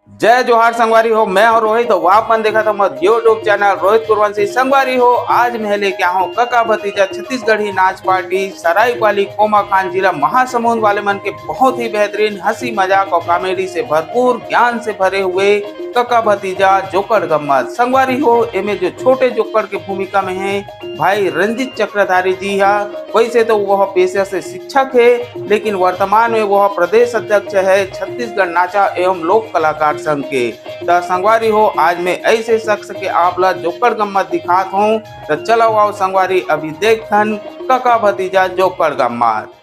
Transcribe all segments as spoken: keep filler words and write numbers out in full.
जय जोहार संगवारी हो, मैं हूं रोहित, अउ आप मन देखत हव मोर YouTube चैनल रोहित कुरवंशी। संगवारी हो, आज मैं लेके आया हूं कका भतीजा छत्तीसगढ़ी नाच पार्टी सरायपाली कोमाखान, जिला महासमुंद वाले मन के बहुत ही बेहतरीन हंसी मजाक और कॉमेडी से भरपूर, ज्ञान से भरे हुए कका भतीजा जोकड़ गम्मत। संगवारी हो, एमे जो छोटे जोकड़ के भूमिका में है भाई रंजीत चक्रधारी जी हा। वैसे तो वह पेशा से शिक्षक है, लेकिन वर्तमान में वह प्रदेश अध्यक्ष है छत्तीसगढ़ नाचा एवं लोक कलाकार संघ के। त संगवारी हो, आज मैं ऐसे शख्स के आप ला जोकड़ गम्मत दिखात हूँ। त चलो आओ संगवारी, अभी देखथन कका भतीजा जोकड़ गम्मत।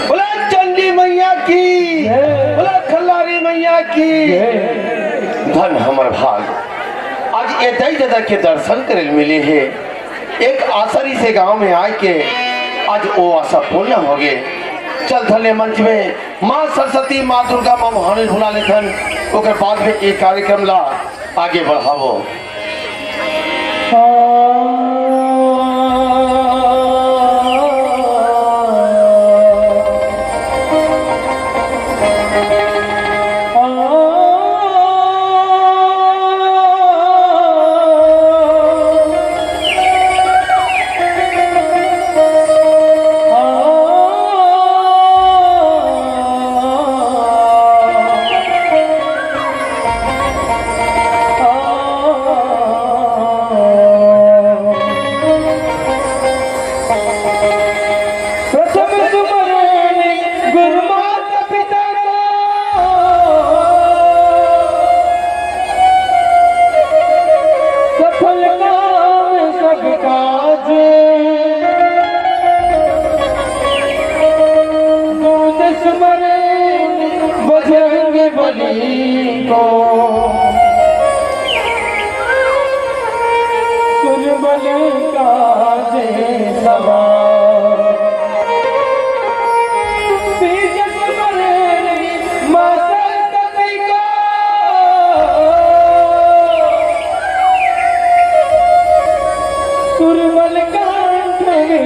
बोला चंडी मैया की, जय। बोला खल्लारी मैया की। जय। धन हमर भाग, आज ए दई ददा के दर्शन करे ल मिले हे। एक आसरी से गांव में आए के आज ओ आशा पूर्ण हो गे। चल धने मंच में माँ सरस्वती, माँ दुर्गा, माँ भवानी बुला लेथन, ओकर बाद में ए कार्यक्रम ला आगे बढ़ाबो।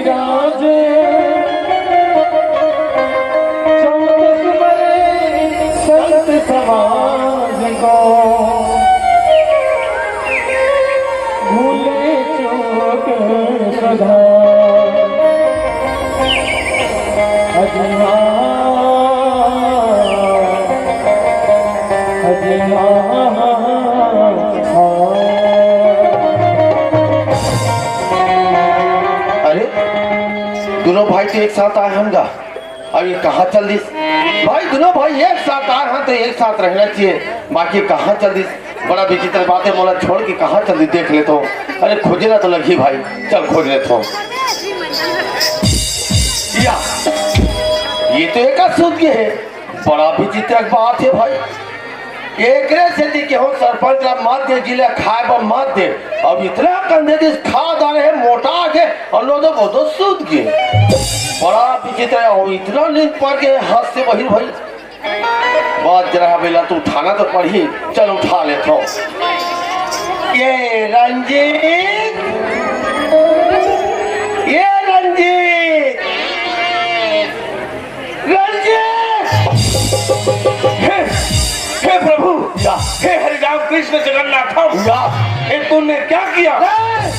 राज चौदस बरे संत समाज को, भूले चूक सुधार। अजी हाँ, अजी हाँ, हाँ। अरे, दोनों भाई तो एक साथ आए हन गा, अब ये कहाँ चल दिस? भाई, दोनों भाई एक साथ आए हन तो एक साथ रहना चाहिए, बाकी कहाँ चल दिस? बड़ा विचित्र बात हे, मोला छोड़ के कहाँ चल दिस, देख लेथों। अरे, खोजे ला तो लगही भाई, चल खोज लेथों। या, ये तो एक सूत गे हे, बड़ा विचित्र बात हे भाई। एकरे सेती केहूँ सरपंच ला मत दे, जी ला खाए बर मत दे। अब इतना कन दे दिस, खा डारे हे, मोटा गे, अउ लो तो बहुत सूत गे। बड़ा विचित्र हे, अउ इतना नींद पड़ गे, हद से बहिर भाई। बात जरा बेला तू उठाना तो पड़ही, चल उठा लेथों। ये रंजीत, ये रंजीत, रंजीत! हे, हे प्रभु, या। हे हरि राम कृष्ण जगन्नाथम, या। ये तूने क्या किया? ए!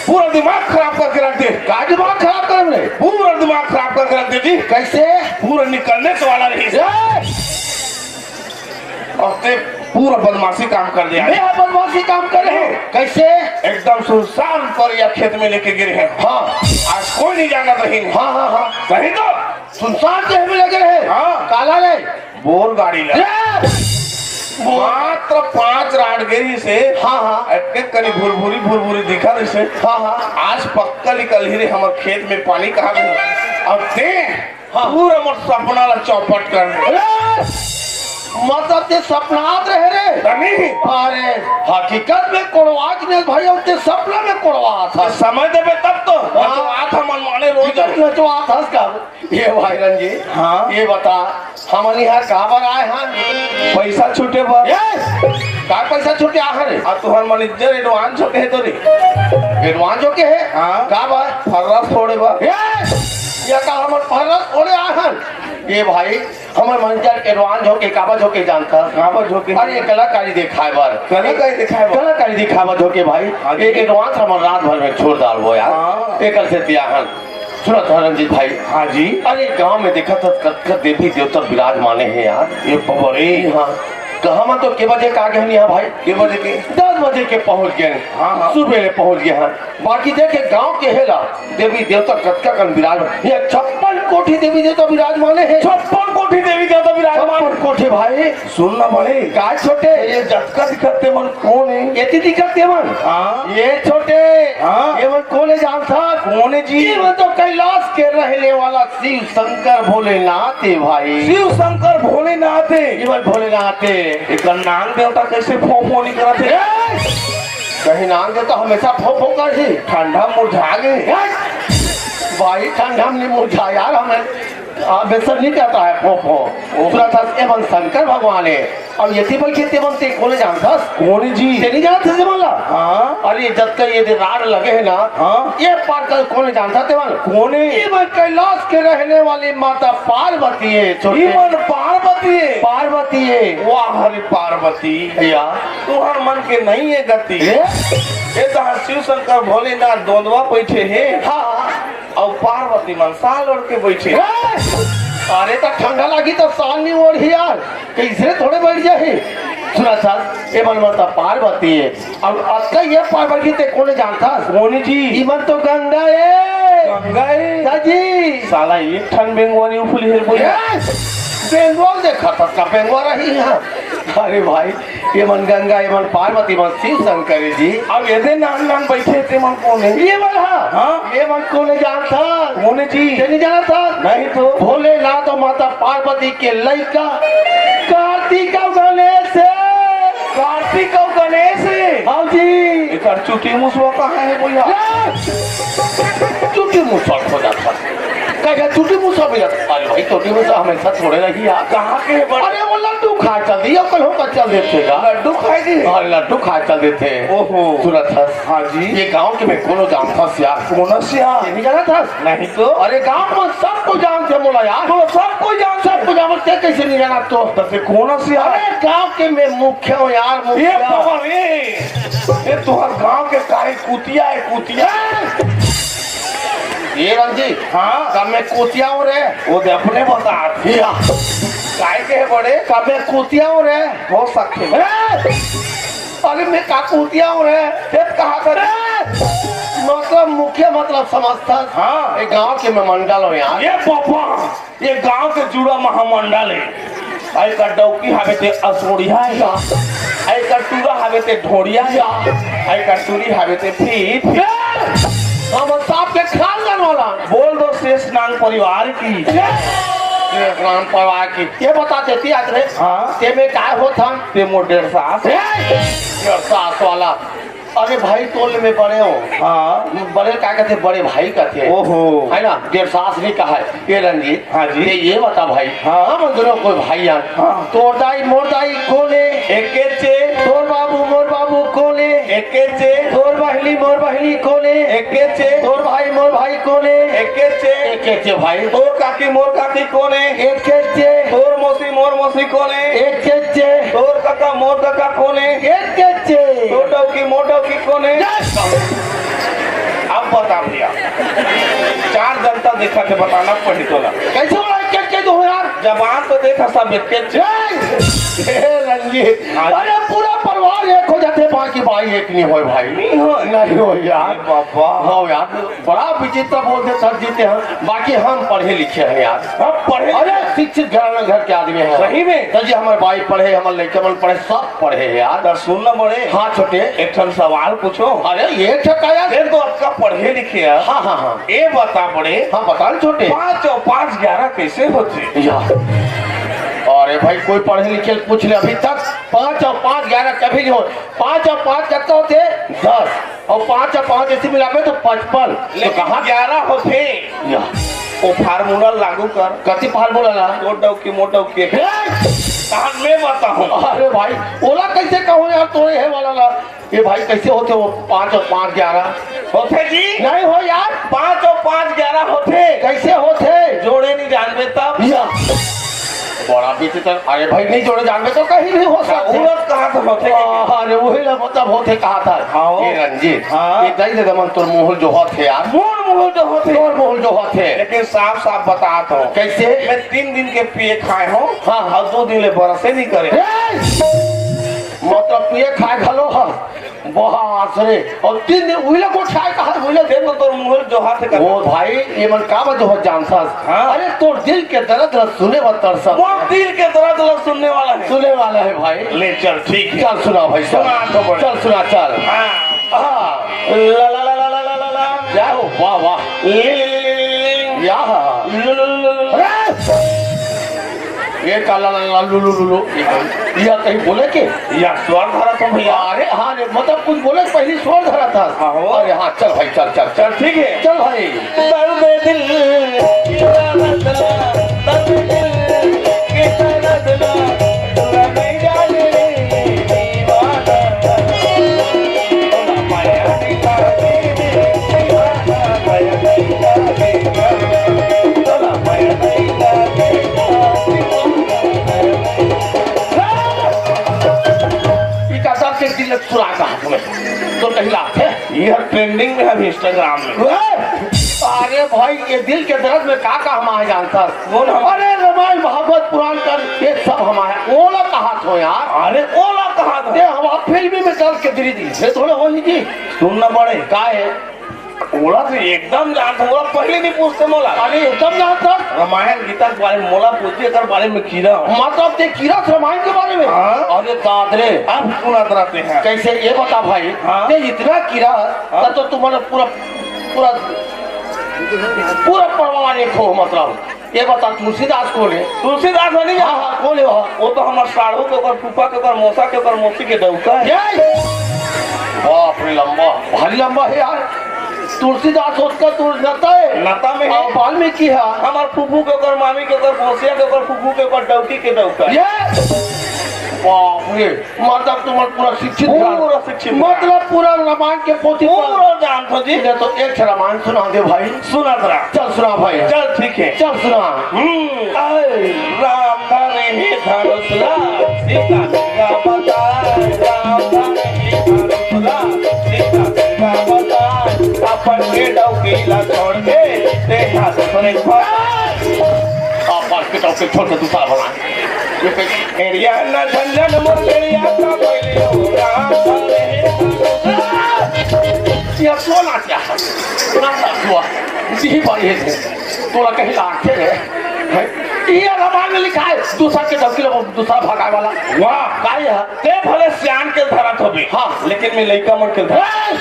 पूरा दिमाग खराब करके रख दे। का दिमाग खराब करे? पूरा दिमाग खराब करके रख दे जी। कैसे? पूरा निकलने से वाला नहीं। ए! अउ ते पूरा बदमाशी काम कर दे। मैं बदमाशी काम करे हँव? कैसे? एकदम सुनसान पर या खेत में लेके गिरे हे। हाँ। आज कोई नहीं जानत रहिन। हाँ, हाँ, हाँ। सही तो? सुनसान के में लगे रहे। हाँ। काला ले? बोर गाड़ी ला। ए! बोर। मात्र पाँच राड गे रिहिसे। हाँ, हाँ। एक एक कनी भुरभुरी भुरभुरी दिखा रिहिसे। हाँ, हाँ। आज पक्का निकलही रे हमर खेत में पानी कहाँ गे। अब ते हाँ। पूरा मोर सपना ला चौपट कर दे। अरे! मतलब ते सपनात रहे रे? तनी। अरे, हकीकत में कोड़वात नहीं भाई, अउ ते सपना में कोड़वात हस। समय देबे तब तो। हाँ। नचवात हँव मनमाने रोज। नचवात हस का? ये भाई रंजीत, हाँ। ये बता, हमन इहाँ काबर आए हन? पैसा छूटे बर। ए! का पैसा छूटे आए हन रे? आ तुँहर manager advance होके हे तो रे। Advance होके हे? हाँ। काबर? फर्रस फोड़े बर। ए! ये का हमर फर्रस फोड़े आए हन? ये भाई, हमर manager advance होके काबर होके जानथस? काबर होके? अरे, ये कलाकारी दिखाए बर। कलाकारी दिखाए बर? कलाकारी दिखाए बर होके भाई। हाँ जी। एक advance हमर रात भर में छोड़ डारबो यार। हाँ। एकर सेती आए हन। सुनत हस रंजीत भाई? हाँ जी। अरे, गाँव में देखत हस कतका देवी देवता विराजमाने हे यार। ये बबरे। हाँ। कहाँ मन तो के बजे के आ गे हन इहाँ भाई? के बजे के? दस बजे के पहुँच गे हन। हाँ, हाँ। सुबह ले पहुँच गे हन। बाकी देखे गाँव के हे ला, देवी देवता कतका कन विराजमान। ये छप्पन कोठी देवी देवता विराजमाने हे। छप्पन कोठी देवी देवता विराजमान। छप्पन कोठी भाई। सुन ना बड़े। काय छोटे? ये जतका दिखत हे मन कोन हे? एती दिखत हे मन? हाँ। ये छोटे। हाँ। ये मन कोन हे जानथस? कोन हे जी? ये मन तो कैलाश के रहने वाला शिव शंकर भोलेनाथ हे भाई। शिव शंकर भोलेनाथ हे। ये मन भोलेनाथ हे। एकर नांग देवता कैसे फों फों नइ करत हे? ए! कहीं नांग देवता हमेशा फों फों करही। ठंडा मुरझा गे। ए! भाई ठंडा में नइ मुरझा यार, हमें आ, बेसन नहीं कहता है, फो, फो। ओ। सुनत हस, ए मन शंकर भगवान हे। अउ एती बइठे ते मन ते कोन जानथस? कोन जी? ते नहीं जानत हस ते मन ला? हाँ। अरे, जतका ये दे राड लगे हे ना, हाँ। ये पार कर कोन जानथस ते मन? कोन हे? ये मन कैलाश के रहने वाली माता पार्वती हे, छोटे। ये मन पार्वती हे? पार्वती हे। वाह रे पार्वती। या। तुँहर मन के नहीं हे गति। ए? ये तो शिव शंकर भोलेनाथ दोंदवा बइठे हे। हाँ। अउ पार्वती मन साल ओढ़ के बइठे। ए! अरे त ठंडा लागी त साल नइ ओढ़ही यार, कइसे थोड़े बइठ जाही। सुनत हस, ए मन माता पार्वती हे। अउ अतका ये पार्वती ते कोन जानथस? कोन जी? इमन तो गंगा हे। गंगा हे? दाजी। साला एक ठन बेंगवा नइ उफली हे बोल। ए! बेंगवा देखत हस का बेंगवा रही इहाँ? अरे भाई, ये मन गंगा, ये मन पार्वती, ये मन शिव शंकर जी। अब ये दे नान नान बइठे, ते मन कोन हे? ये मन हा? हाँ। ये मन कोन हे जानथस? कोन हे जी? ते नहीं जानथस? नहीं तो। भोलेनाथ अउ माता पार्वती के लइका कार्तिक अउ गणेश हे। कार्तिक अउ गणेश हे? हाँ जी। एकर चुटी मुसवा कहाँ हे भइया? ए! चुटी मुसवा खोजत हस। कई का चुटी मुसा भी रहता? अरे भाई, चुटी मुसा हमेशा थोड़े रही यार। कहाँ के बड़े? अरे वो लड्डू खा चल दी, अब कल होकर चल देते का। लड्डू खाए दी? अरे लड्डू खा चल देते। ओहो। सुनत हस? हाँ जी। ये गांव के मैं कोनो जानत हस यार? कौन से यार? ये नहीं जानत हस? नहीं तो। अरे गांव में सबको जानते मोला यार। तो सबको जानते? सबको जानते, कैसे नहीं जानत तो? तो फिर कौन से यार? अरे गांव के मैं मुखिया हूँ यार, ये मुखिया। बाबा रे, ये तुम्हार गांव के काहे कुतिया है, कुतिया? ये रंजीत, हाँ? का मैं कुतिया हूँ रे? वो दे अपने बता। या। काय के बड़े? का मैं कुतिया हूँ रे? हो सकते हैं। ए! अरे मैं का कुतिया हूँ रे? खेत कहा था रे? मतलब मुखिया मतलब समझता। हाँ। ये गांव के मैं मंडल हूँ यार। ये पापा, ये गांव के जुड़ा महामंडल है। आई का डौकी हवे ते असोड़िया है। आई का टूरा हवे ते ढोड़िया है। आई का टूरी हवे ते फीट। ए! हम साहब के खानदान वाला। बोल दो शेष नांग परिवार की। शेष नांग परिवार की। ये बता देती आज रे। हाँ। ते में काय होत हम? ते मोर डेढ़ सास। ए! डेढ़ सास वाला। अरे भाई, तोल में बड़े हो। हाँ। बड़े का कहते, बड़े भाई कहते। ओहो। है ना, डेढ़ सास नहीं कहा है। ये रंजीत, हाँ जी। ये, ये बता भाई। हाँ। हम दोनों कोई भाई हैं। हाँ। तोर दाई मोर दाई कोने? एके चे। तोर बाबू मोर बाबू कोने? एके चे। तोर बहनी मोर बहनी कोने? एके चे। तोर भाई मोर भाई कोने? एके चे। एके चे भाई। तोर काकी मोर काकी कोने? एके चे। तोर मौसी मोर मौसी कोने? एके चे। तोर काका मोर काका कोने? एके चे। तोर डौकी मोर डौकी कोने? जय अब बता भैया, चार जनता देखा थे, बताना पड़ी तोला। कैसे बोला एक एक के दो यार? जबान तो देखा सब एक एक। ए, ए, रंजीत, हाँ। अरे पूरा परिवार एक हो जाते, बाकी भाई एक नहीं होए भाई। नहीं होए। नहीं होए यार। अरे बाबा। हाँ यार, बड़ा विचित्र बोल दे सर जीते हैं, बाकी हम पढ़े लिखे हैं यार। हम पढ़े अरे शिक्षित घराना घर के आदमी हैं। सही में? तो जी हमारे भाई पढ़े, हमारे लड़के मन पढ़े, सब पढ़े हैं यार। तो सुन ना बड़े। हाँ छोटे। एक ठन सवाल पूछो। अरे ये क्या यार? ये तो आपका पढ़े लिखे है। हाँ, हाँ, हाँ। ये बता बड़े। हाँ, बता ना छोटे। पाँच और पाँच ग्यारह कैसे होते? या। अरे भाई, कोई पढ़े लिखे पूछ ले, अभी तक पाँच और पाँच ग्यारह कभी नहीं हो। पाँच और पाँच कितना होते? दस। और पाँच और पाँच ऐसे मिलाबे तो पचपन। तो लेकिन कहाँ? ग्यारह होते। या। वो फार्मूला लागू कर। कति फार्मूला ला? मोटव के, मोटव के। ए! कहाँ मैं बताऊँ? अरे भाई, ओला कैसे कहूँ यार, तोरे है वाला ला। ये भाई कैसे होते वो पाँच और पाँच ग्यारह? होते जी? नहीं हो यार। पाँच और पाँच ग्यारह होते। कैसे होते? जोड़े नहीं जानबे तब। या। बड़ा विचित्र। अरे भाई, नहीं जोड़े जानबे तो कहीं नहीं हो सकते। उलट कहाँ से होते? अरे वही ना, मतलब होते कहा था। हाँ। ये रंजीत, हाँ। ये दई दे दमन तोर मुहुल जो होत है यार। मोर मुहुल जो होत है। तोर मुहुल जो होत है। लेकिन साफ साफ बता तो। कैसे? मैं तीन दिन के पिए खाए हूँ। हाँ। और दो दिन ले बरसे नहीं करे। ए! मतलब पिए खाए घलो ह। बास रे, और तीन दिन उइला को खाए कहा, उइला दे तो तोर मुहर जो हाथ कर। ओ भाई, ये मन का बा जो जानता? हाँ। अरे तोर दिल के दर्द ला सुने बर तरसत। मोर दिल के दर्द ला सुनने वाला है। सुने वाला है भाई। ले चल, ठीक है। चल सुना भाई, चल। सुना तो बड़े। चल सुना, चल। हाँ। हाँ। ला ला ला ला ला ला ला। क्या हो? वाह, वाह। ले ले ले ले ले ले। या। लु लु लु लु लु। अरे! ये काला ला ला लु लु लु लु। या कहीं बोले के? या स्वर धरा था भैया। अरे हाँ रे, मतलब कुछ बोले, पहली स्वर धरा था। हाँ, हो। अरे हाँ, चल भाई, चल, चल, चल। चल, ठीक है। चल भाई। दर्द दिल की दर्द ला, दर्द दिल की दर्द ला, डोला नहीं जाने रे दीवाना। ई का सबसे दिल चुरा का हाथ में तो कहीं लाते। ये ट्रेंडिंग में है अभी Instagram में। अरे भाई, ये दिल के दर्द में का का हम आ जानता। बोल हम। अरे रामायण भागवत पुराण कर, ये सब हम आए। ओला कहा थो यार। अरे ओला कहा थो। ये हमारा फिल्मी में दर्द के दर्द ही है, थोड़ा होली जी। सुन ना बड़े। का है? ओला तो एकदम जानत हूँ, ओला पहले नहीं पूछते मोला। अरे एकदम जानत हूँ। रामायण गीता के बारे में मोला पूछते, एकर बारे में कीरा हूँ। मतलब ते कीरा रामायण के बारे में? हाँ। अरे दाद रे। अब सुनात रहते हैं। कैसे ये बता भाई, हाँ। ते इतना कीरा, हाँ। तब तो तुम्हारा पूरा, पूरा, पूरा परिवार एक हो मतलब। ये बता, तुलसीदास कौन है? तुलसीदास नहीं हाँ, हाँ, कौन है वो? वो तो हमार साढ़ू के, ओकर फूफा के, ओकर मौसा के, ओकर मौसी के डौका है। ये? बाप रे, लंबा, भारी लंबा है यार। तुलसीदास ओतका तुलसी नता हे। नता में हे। अउ वाल्मीकि ह। हमर फूफू के, ओकर मामी के, ओकर गोसिया के, ओकर फूफू के, ओकर डौकी के डौका। ये बाप रे, मतलब तुमन पूरा शिक्षित हे। पूरा शिक्षित हे। मतलब पूरा रामायण के पोथी पढ़। पूरा जानथो जी। ले तो एक ठे रामायण सुना दे भाई। सुना जरा। चल सुना भाई। चल ठीक हे। चल सुना। हम्म। आए। राम धरे हे धनुष ला, सीता दुर्गा बताए। राम धरे हे धनुष ला, सीता दुर्गा बताए। अपन के डौकी ला छोड़ के, देखा दूसरे के भताए। अपन के डौकी छोड़ के दूसरा भताए। एरिया ना झंझन मोर एरिया का बोलियो, राम धरे हे धनुष ला। ये सोना क्या है? ना हुआ। जी बढ़िया है। तोला कहीं लागथे रे। हैं? ये रामायण में लिखा है, दूसरा के डौकी ला दूसरा भगाए वाला। वाह। का ये है? ते भले सियान के धरत होबे। हाँ। लेकिन मैं लइका मन के धरत। ए!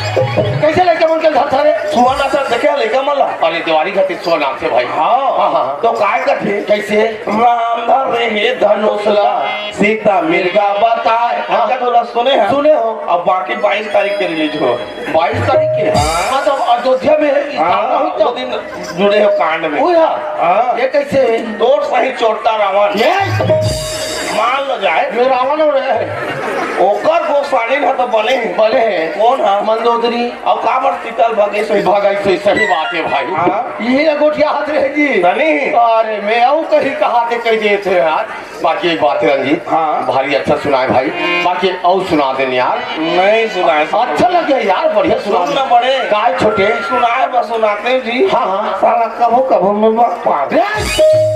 कैसे लइका मन के धरत हरे? सुआ नाचत देखे लइका मन ला? अरे देवारी खातिर सुआ नाचथे भाई। हाँ। हाँ, हाँ, हाँ। तो काय करथे? कैसे? राम धरे हे धनुष ला, सीता मिर्गा बताए। हाँ। अच्छा, तोला सुने हे? सुने हो। अब बाकी बाईस तारीख के रिलीज हो। बाईस तारीख के? हाँ। हाँ, तो अयोध्या में है, हाँ, स्थापना हुई तो। वो दिन जुड़े हो कांड में। हुई है? हाँ। ये कैसे? तोर सही चोट्टा रावण। ये? मान लो जाए। मैं रावण हो रहे हैं। ओकर गोसानी ना तो बने हैं। बने हैं। कौन है? मंदोदरी। अब काबर सीता ल भगे सही। भगे सही, सही बात है भाई। हाँ। ये गोठिया हाथ रहेगी। तनी। अरे, मैं आऊ कहीं कहा के कह दिए थे यार। बाकी एक बात है रंजीत, हाँ। भारी अच्छा सुनाए भाई। बाकी अउ सुना देन यार। नहीं सुनाए। अच्छा लगे यार, बढ़िया सुना सुन दे। ना बड़े। काय छोटे? सुनाए बस सुनाते जी। हाँ, हाँ। साला कभो कभो में बक पात। रे!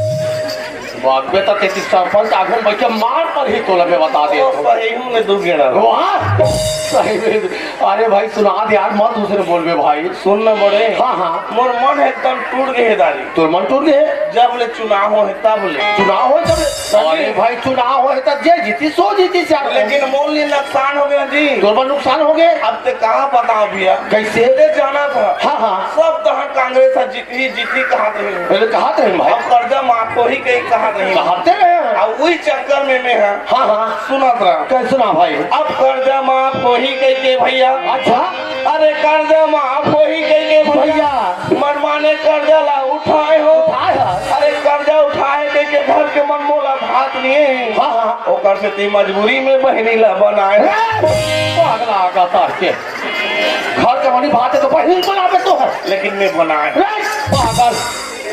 बात में तो तेती सरपंच आगू में बैठ के मार पर ही तोला मैं बता दे। ओ, सही हूँ मैं दू गेड़ा। वाह! सही में। अरे भाई सुना दे यार, मत दूसरे बोलबे भाई। सुन ना बड़े। हाँ, हाँ। मोर मन एकदम टूट गए हे दारी। तोर मन टूट गए? जब ले चुनाव हो हे तब ले। चुनाव हो तब ले? अरे भाई, चुनाव हो हे तब जे जीती सो जीती से आप। लेकिन मोर लिए नुकसान हो गया जी। तोर मन नुकसान हो गए? अब ते कहाँ बताओ भैया? कैसे? ते जाना था। हाँ, हाँ। सब तहाँ कांग्रेस ह जीती, जीती कहत रहे। अरे कहत रहे भाई। अब कर्जा माफ होही कही कहत रहे। कहते रहे। अब वही चक्कर में मैं ह। हाँ, हाँ। सुनत रहा। कैसे सुना भाई? अब कर्जा माफ होही कही के भैया। अच्छा। अरे कर्जा माफ होही कही के भैया। भैया। मनमाने कर्जा ला उठाए हो। उठाए हो। अरे कर्जा उठाए कही के घर के मन मोला भात नहीं है। हाँ, हाँ। ओकर से ती मजबूरी में बहनी ला बनाए। रे! पागल आगा तार के। घर के बनी बात है तो बहन बनावे तो है। लेकिन मैं बनाए। रे! पागल।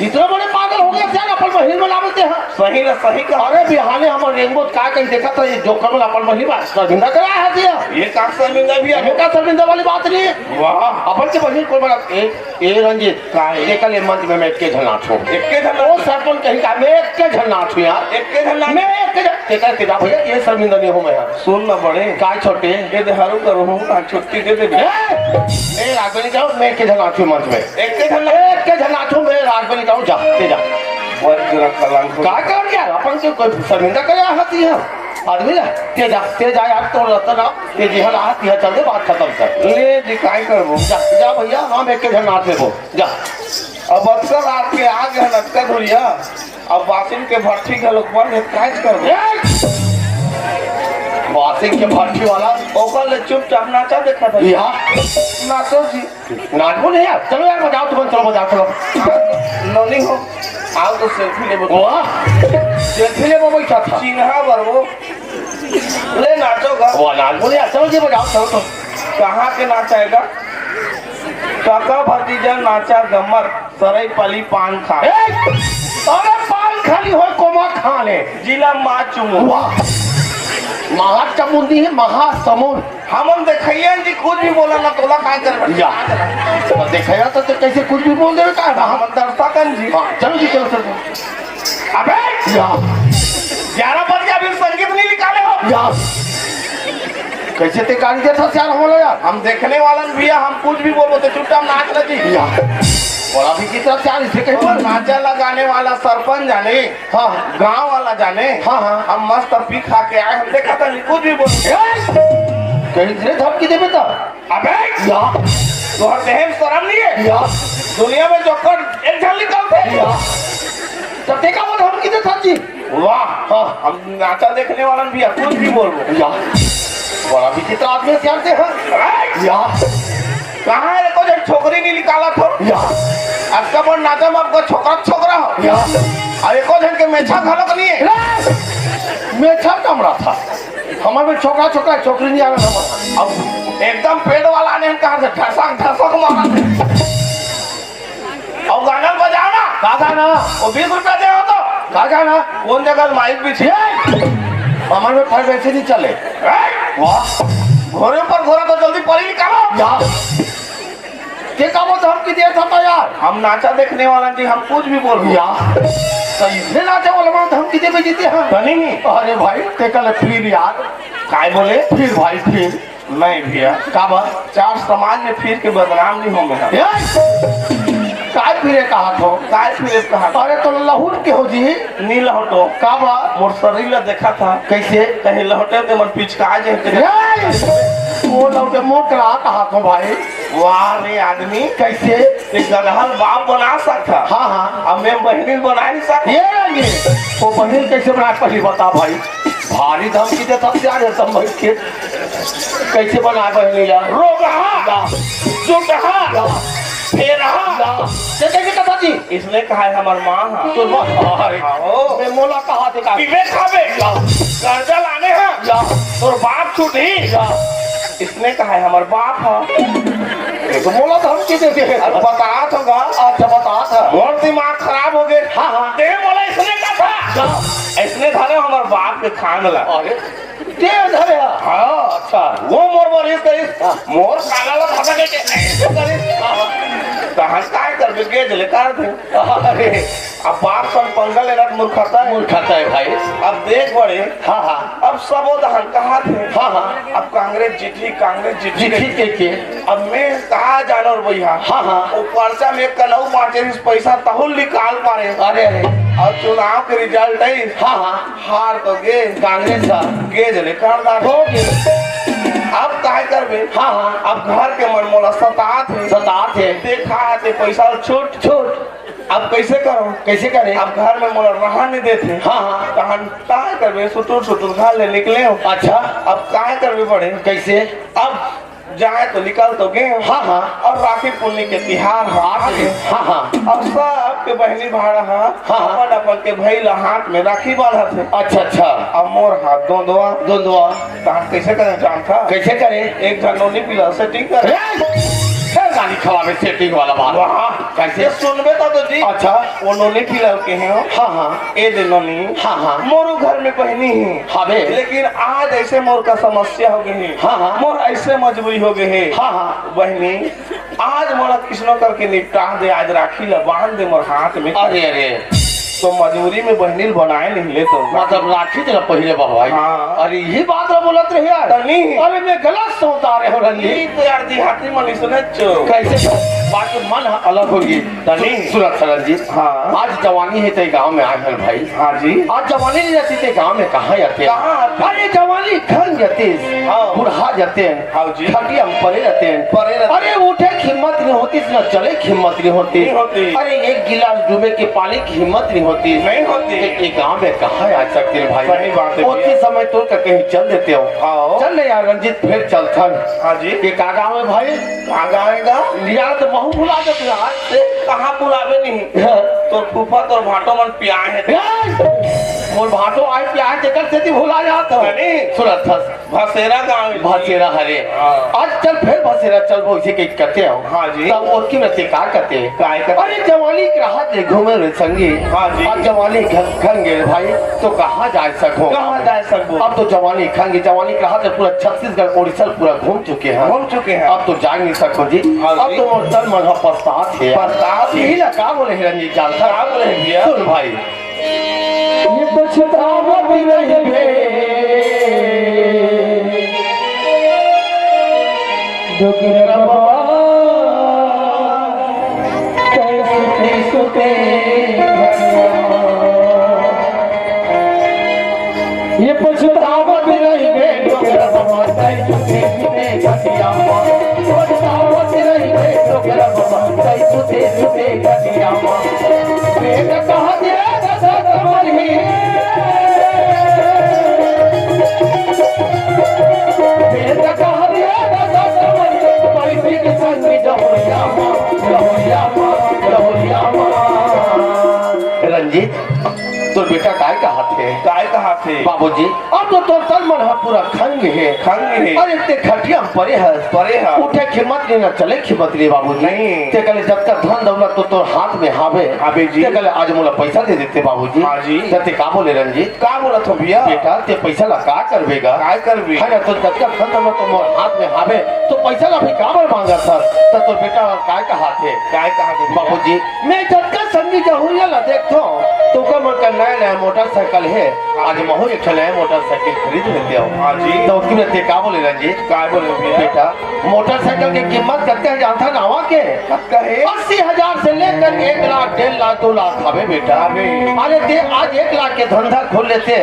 इतना बड़े पागल हो गया क्या? अपन बहन बनावे ते हैं। सही ना, सही कहा। अरे बिहाने हमर रेंगो का कहीं देखा था, ये जोकर मन अपन बहन बात शर्मिंदा करा है दिया। ये का शर्मिंदा भी है? ये का शर्मिंदा वाली बात नहीं है। वाह। अपन के बहन को बना, ए, ए रंजीत, का है? ये कल ये मंच में मैं एक के झन नाचूं। एक के झन वो नाचूं? सरपंच कहीं का, मैं एक के झन नाचूं यार। एक के झन नाचूं? मैं एक के झन, तेरा, तेरा भैया, ये शर्मिंदा नहीं हूँ मैं यार। सुन ना बड़े। काय छोटे? ये देहारू करो हूँ, आज छुट्टी दे दे। ए, ए, रागनी जाओ, मैं एक के झन नाचूं मंच में। एक के झन ना- एक के झन नाचूं, मैं रागनी जाऊं, जा, ते जा। बहुत बुरा कलंक हो का गया। कर गया? अपन के कोई शर्मिंदा करे आहत ही है? आदमी ना, ते जा, ते जा यार, तोर रहता ना, ते जी हला आहत ही है, चल दे, बात खत्म कर। ले जी, काय करबो? जा, जा भैया, हम एक के झन नाच लेबो, जा। अब अतका रात के आ गए लटका धुरिया, अब बासिन के भट्ठी घलोक बंद है, काय करबो? ए! बासिन के भट्ठी वाला। ओकर ले चुपचाप नाचा देखा था। या। नाचो जी। नाचबो नहीं यार, चलो यार, बजाओ तुम, चलो बजाओ, चलो। नोनी हो, आओ तो सेल्फी लेबो। वाह, सेल्फी लेबो बैठा था। चिन्हा बर वो। ले नाचो गा। वाह, नाचबो नहीं यार, चलो जी, बजाओ, चलो तो। कहाँ के नाचाएगा? काका भतीजा नाचा गमत, सरई पाली पान खा। ए, अरे पान खाली हो, कोमा खाने। जिला माचुमो। वाह, महाचमुंदी है, महासमुंद। हमन देखैया जी कुछ भी बोला ना, तोला काय करे? या। तो देखैया तो, तो कैसे कुछ भी बोल देवे का? हमन दर्शकन जी। हाँ, चलो जी, चलो, चलो। अबे! या। ग्यारह बज गया, अभी संगीत नहीं निकाले हो। या। कैसे ते गाली देता यार हमला यार? हम देखने वालन भी है, हम कुछ भी बोलबो तो चुपचाप नाच ले जी। या। बड़ा भी की तरफ से यार, इसे कहीं पर नाचा लगाने वाला सरपंच जाने। हाँ। गांव वाला जाने। हाँ, हाँ। हम मस्त पी खा के आए, हम देखा था नहीं, कुछ भी बोल। ए! कहीं इतने धमकी देवे तो? अबे! या। तोहर देह में शर्म नहीं है? या। दुनिया में जोकर एक झन निकलते हैं। या। तो देखा वो धमकी देता जी। वाह। हाँ। हम नाचा देखने वाला भी है, कुछ भी बोल रहे। या। बड़ा विचित्र आदमी है, क्या से है? अबे! या। कहाँ एको झन छोकरी नहीं निकालत हो? या। अतका बड़ नाचा में आपको छोकरा छोकरा हो। या। अउ एको झन के मेछा घलोक नहीं है। रे! मेछा कमड़ा था। हमर में छोकरा छोकरा, छोकरी नहीं आवे हमर। अब एकदम पेड़ वाला ने कहा से ठसक ठसक मारा। अउ गाना बजाओ ना। का गाना? वो बीस रुपया दे हो तो। का गाना? कौन जगह माइक भी छे? ए! हमर में फाइव ऐसे नहीं चले। ए! वाह। घोड़े पर घोड़ा तो जल्दी परी निकालो। या। ते का वो धमकी देत हस यार? हम नाचा देखने वाला जी, हम कुछ भी बोल या। तो इसने नाचा वाला में धमकी देबे जीते हैं। तनी नहीं। अरे भाई, ते कल फिर यार। काय बोले? फिर भाई, फिर। नहीं भैया। का बात? चार समाज में फिर के बदनाम नहीं होंगे हम। ए! काय फिरे कहा थो? काय फिरे कहा थो? अरे तो लहुट के हो जी। नी लहुटो। का बात? मोर शरीर ला देखा था। कैसे? कहीं लहुटे ते मन पिचका जे। ए! वो लहुटे मोकरा कहा थो भाई। वाह रे आदमी। कैसे? ते गदहल बाप बना सकता। हाँ, हाँ। अब मैं बहनी बना नहीं सकता। ये नहीं। वो बहनी कैसे बना पहली बता भाई। भारी धमकी देत हस यार, एकदम बैठ के। कैसे बनाए बहनी ला? रोगहा, या। जुटहा, या। फेरहा। या। ये कैसे कहता जी? इसने कहा है हमार माँ हा। तो माँ, अरे, आओ। मैं मोला कहा थे का? पीबे खाबे। या। कर्जा लाने हा। या। तोर बाप छूटी। या। इसने कहा है हमार बाप हा। ये तो मोला धमकी दे दे। अब बतात होगा। अच्छा, बतात है। मोर दिमाग खराब हो गए। हाँ, हाँ। ते मोला इसने कहा था। या। इसने धरे हमार बाप के खान ला। अरे। तेल धरे हा? हाँ। अच्छा। वो मोर बर इस करिस, हाँ। मोर काला ला खाता के, के ऐसे करिस। हाँ, हाँ। तो हम काय करबे, गेज ले कर दे। अरे। अब बाप सन पंगा लेना तो मूर्खता है। मूर्खता है भाई। अब देख बड़े। हाँ, हाँ। अब सब वो दहन कहा थे। हाँ, हाँ। अब कांग्रेस जीती, कांग्रेस जीती। जीती के, के? अब मैं कहा जानो रे भैया। हाँ, हाँ। वो पर्चा में कनऊ बांचे इस पैसा तहुल निकाल पारे। अरे, अरे। और चुनाव के रिजल्ट है। हाँ, हाँ। हार तो गे। कांग्रेस हा। गे जले कांग्रेस। हो गे। अब काय करबे? हाँ, हाँ। अब घर के मन मोला सतात हे। सतात हे। देखा हे ते पैसा छूट। छूट। अब कैसे करो? कैसे करे? अब घर में मोला रहन नहीं देते। हाँ, हाँ। तहन काय करबे? सुतुर सुतुर घर ले निकले हो। अच्छा। अब काय करबे बड़े? कैसे? अब जाए तो निकल तो गए। हाँ, हाँ। और राखी पुन्नी के तिहार ह आ गए। हाँ, हाँ। अब सबके बहनी भाड़ा ह हाँ, हाँ। अपन अपन के भाई ला हाथ में राखी बांधत हे। अच्छा, अच्छा। अब मोर हाथ दोंदवा। दोंदवा। त हम कैसे करे जानथा? कैसे करे? एक झन नोनी पीला सेटिंग करे। ए! ए, गाली खवावे सेटिंग वाला बात। वाह। कैसे? ये सुनबे तो, तो जी। अच्छा। वो नोनी पीला के हे हो। हाँ, हाँ। ए दे नोनी। हाँ, हाँ। मोरो घर में बहनी हे। हावे। लेकिन आज ऐसे मोर का समस्या हो गई हे। हाँ, हाँ। मोर ऐसे मजबूरी हो गई हे। हाँ, हाँ। बहनी, आज मोला किसनो करके निपटा दे, आज राखी ला बांध दे मोर हाथ में। अरे, अरे। तो मजबूरी में बहनी ल बनाए नहीं ले तो। मतलब राखी तेला पहले बा भाई। हाँ। अरे, यही बात ला बोलत रहे यार। तनी। अरे, मैं गलत सोचता रहे हो रंजीत। ई तो यार देहाती मन इसने चो। कैसे? बात मन अलग होगी। तनी। सुरत सरन जी। हाँ। आज जवानी हे ते गांव में आए हन भाई। हाँ जी। आज जवानी नहीं रहती ते गांव में कहाँ आते हैं? कहाँ आते हैं? अरे जवानी खन जाते हैं। हाँ। बुढ़ा जाते हैं। हाँ जी। खटिया में पड़े रहते हैं। पड़े रहते हैं। अरे उठे की हिम्मत नहीं होती, ना चले की हिम्मत नहीं होती। नहीं होती। अरे एक गिलास डूबे के पानी की हिम्मत नहीं होती। नहीं होती। ते ये गांव में कहाँ आ सकते हैं भाई? सही बात है उसी भैया। समय तो कहीं चल देते हो। आओ। चल ले यार रंजीत, फिर चल थन। हाँ जी। ये का गांव है भाई? कहाँ गाँव हे गा? लिया तो महू भुला जाते यार। ते कहाँ भुलाबे नहीं? हाँ। तोर फूफा, तोर भांटो मन पियाए हे। ए! मोर भांटो आए पियाए, तेकर सेती भुला जात हो। नहीं। सुनत हस। भसेरा गाँव हे। भसेरा हरे। हाँ। आज चल फिर भसेरा चलबो, इसे के करते हो। हाँ जी। तब ओतकी में ते का करते? काय करते? अरे जवानी के राहत ले घूमे रे संगी। हाँ जी। अब जवानी घ-, घन गे रे भाई, तो कहाँ जा सको? कहाँ जा सकबो? अब तो जवानी खन गे, जवानी के राहत ले पूरा छत्तीसगढ़, उड़ीसा पूरा घूम चुके हैं। घूम चुके हैं। अब तो जा नहीं सको जी। हाँ अब जी। तो मोर तन मन ह पछतात हे। पछतात हे। यही ला का बोले हे रंजीत जानथा? का बोले हे भैया? सुन भाई। ये पछतावत रहिबे, डोकरा बाबा, कैसे कैसे ये पछतावत रहिबे डोकरा बाबा, तै सुते सुते खटिया मा। पछतावत रहिबे डोकरा बाबा, तै सुते सुते खटिया मा। बेटा कहा दे दादा कमल ही। बेटा कहा दे दादा कमल, बैठी के संग रंजीत, तोर बेटा काय कहाथे? काय कहाथे? बाबूजी, अब तो तोर तन मन ह पूरा खंग हे। खंग हे। अरे, ते खटिया म परे हस। परे हस। उठे के हिम्मत नइ, ना चले के हिम्मत नइ, बाबूजी। नहीं। ते कहले, जतका धन दौलत तो तोर हाथ में हावे। हावे जी। ते कहले, आज मोला पैसा दे देते, बाबूजी। हाँ जी। त ते का बोले, रंजीत? का बोलत हो भैया? बेटा, ते पैसा ला का करबे गा? काय करबे? है ना, तो जतका धन दौलत तो मोर हाथ में हावे, तो पैसा ला भी काबर मांगत हस? त तोर बेटा ह काय कहाथे? काय कहाथे भैया? बाबूजी, मैं जतका संगी जहुरिया ला देखथों, तो ओकर मन का नया नया मोटरसाइकिल हे। आज महू एक ठो नया मोटरसाइकिल खरीद लेते हो। हाँ जी। तो ओतकी में ते का बोले, रंजीत? काय बोले भैया? बेटा, मोटरसाइकिल के कीमत कतका हे जानथा नावा के? कतका हे? अस्सी हजार से लेकर एक लाख, डेढ़ लाख, दो लाख हवे बेटा। अबे। अरे ते आज एक लाख के धंधा खोल लेते,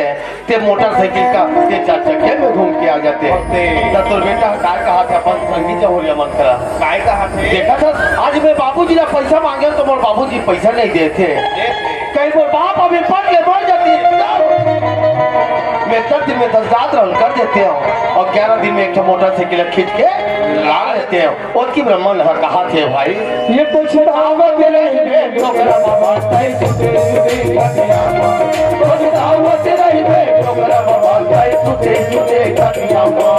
ते मोटरसाइकिल का ते चार चक्के में घूम के आ जाते। अबे। त तोर बेटा काय कहाथे अपन संगी जहुरिया मन करा? काय कहाथे? देखा था, आज मैं बाबूजी ला पैसा मांगे तो मोर बाबूजी पैसा नहीं देते। देते। कहीं मोर बाप अभी पट ले मर जाती, मैं दस दिन में दस रात रहन कर देते हो और ग्यारह दिन में एक ठो मोटरसाइकिल खींच के ला लेते हो। ओतकी ब्राह्मण ह कहाथे भाई, ये तो छुड़ावत रहिबे डोकरा बाबा, तै छूटे छूटे खटिया मा। छुड़ावत रहिबे डोकरा बाबा, तै छूटे छूटे खटिया मा।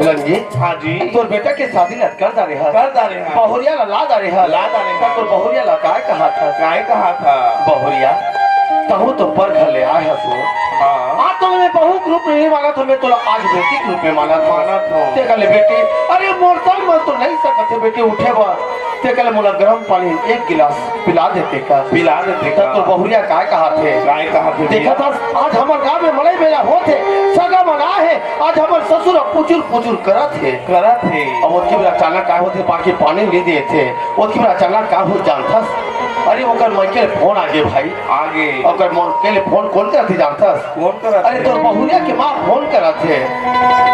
रंजीत, हाँ जी। तोर बेटा के शादी ला कर डारे हस। कर डारे हस। बहुरिया ला ला डारे हस। ला डारे हस। तोर बहुरिया ला काय कहाथस? काय कहाथस? बहुरिया, तहूँ तो पर घर ले आए हस वो। हाँ। आज तो मैं बहू के रूप में नहीं मानत हों, मैं तोला आज बेटी के रूप में मानत हों। मानत हों। ते कहले, बेटी, अरे मोर तन मन तो नहीं सकत हे बेटी उठे बर। ते कहले, मोला गरम पानी एक गिलास पिला देते का? पिला देते का? तोर बहुरिया काय कहाथे? काय कहाथे भैया? देखत हस, आज हमर गांव में मड़ई मेला होत हे, सगा मन आए हे, आज हमर ससुर अब पुचुर पुचुर करत हे। करत हे। अब ओतकी बेरा अचानक काय होथे, बाकी पानी नइ देत हे। ओतकी बेरा अचानक का होथे जानथस? अरे, ओकर मइके ले फोन आगे भाई। आगे। ओकर मइके ले फोन कोन करत हे जानथस? कोन करत हे? अरे, तोर बहुरिया के माँ फोन करत हे।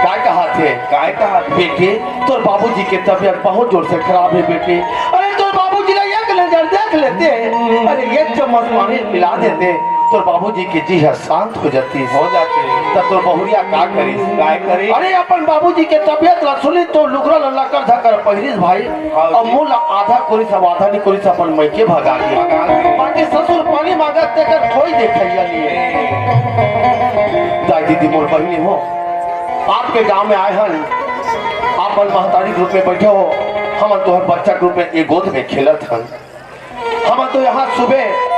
काय कहाथे? काय कहाथे? बेटी, तोर बाबूजी के तबीयत बहुत जोर से खराब हे बेटी। अरे, तोर बाबूजी ला एक नजर देख लेते। अरे, एक चम्मच पानी पिला देते। तोर बाबूजी के जी ह शांत हो जातिस। हो जातिस। त तोर बहुरिया का करिस? काय करिस? अरे, अपन बाबूजी के तबीयत ला सुनिस त लुगरा ला लकर धकर पहिरिस भाई। हाँ। अउ मुंह ला आधा कोरिस, अब आधा नइ कोरिस, अपन मइके भगा दिस। भगा दिस। बाकी ससुर पानी मांगत तेकर कोई देखइया नइ हे। दाई दीदी मोर बहिनी हो, आपके गांव में आए हन, आप मन महतारी के रूप में बइठे हो, हमन तोहर बच्चा के रूप में ए गोद में खेलत हन। हमन तो यहाँ सुबह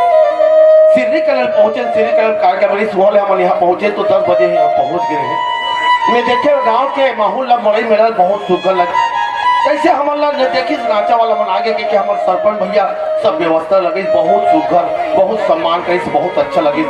सिर्री कलर पहुँचे, सिर्री कलर कार्यक्रम रहिस, उहाँ ले हमन यहाँ पहुँचे तो दस बजे यहाँ पहुँच गे रहेन। मैं देखे गाँव के माहौल ला, मड़ई मेला बहुत सुघर लगे। जइसे हमन ला देखिस नाचा वाला मन आगे के, के हमर सरपंच भैया सब व्यवस्था लगिस, बहुत सुघर, बहुत सम्मान करिस, बहुत अच्छा लगिस।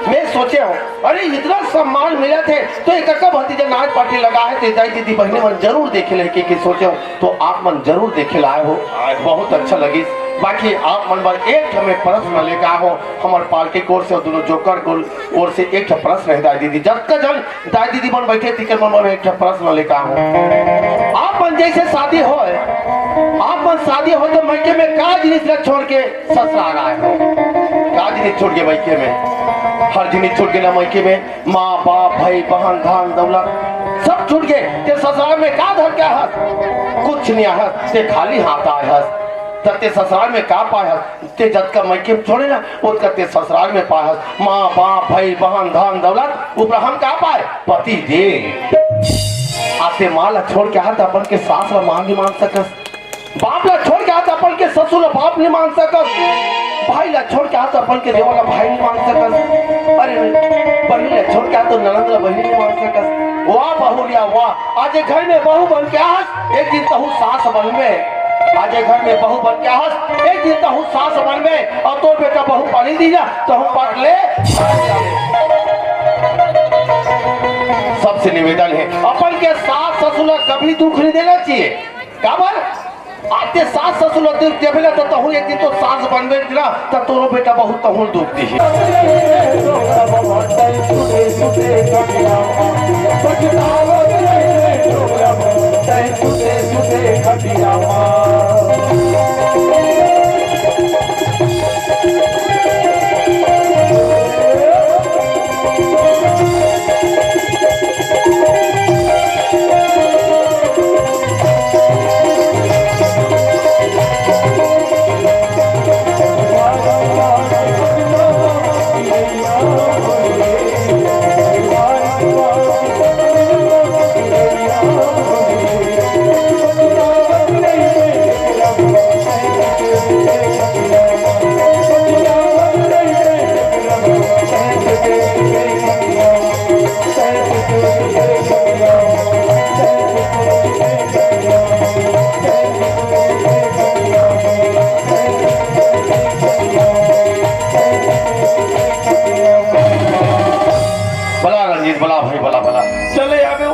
मैं सोचे हों, अरे इतना सम्मान मिलत हे तो एक का भतीजा नाच पार्टी लगा हे तो दाई दीदी बहिनी मन जरूर देखे ले के, के सोचे हों। तो आप मन जरूर देखे ला आए हो, आए हो। बहुत अच्छा लगिस। बाकी आप मन बर एक ठो मैं प्रश्न लेके आए हो, हमर पार्टी की ओर से अउ दोनों जोकर के ओर से एक ठो प्रश्न हे दाई दीदी। जतका झन दाई दीदी मन बइठे तिकर मन बर एक ठो प्रश्न लेके आए हो। आप मन जइसे शादी होय, आप मन शादी होय तो मइके में का जिनिस ला छोड़ के ससुराल आए हो? का जिनिस छोड़ के मइके में? हर जिनिस छोड़ के ना मइके में माँ, बाप, भाई, बहन, धन, दौलत सब छूट गे। ते ससुराल में का धर के आए हस? कुछ नइ आए हस, ते खाली हाथ आए हस। त ते ससुराल में का पाए हस? ते जतका मइके में छोड़े ना, ओतका ते ससुराल में पाए हस। माँ, बाप, भाई, बहन, धन, दौलत, ऊपर हम का पाए? पति देव। आते माँ ला छोड़ के हाथ अपन के सास ला माँ नहीं मान सकस, बाप ला छोड़ के हाथ अपन के ससुर ला बाप नहीं मान सकस, भाई ला छोड़ के हाथ अपन के देवर ला भाई नहीं मान सकस। अरे, बहिनी ला छोड़ के हाथ ननद ला बहिनी नहीं मान सकस। वाह बहुरिया वाह, आज ये घर में बहू बन के आहस, एक दिन तहूँ सास बनबे। आज ये घर में बहू बन के आहस, एक दिन तहूँ सास बनबे, अउ तोर बेटा बहू पानी दी जा, तहूँ पाट ले। सबसे निवेदन हे, अपन के सास ससुर ला कभी दुख नहीं देना चाहिए। काबर? आते सास ससुर ला दुख देबे ना, त तहूँ एक दिन तो सास बनबे ना, त तोरो बेटा बहू तहूँ दुख दिही। बला रंजीत, बला भाई, बला, बला। चले आबे।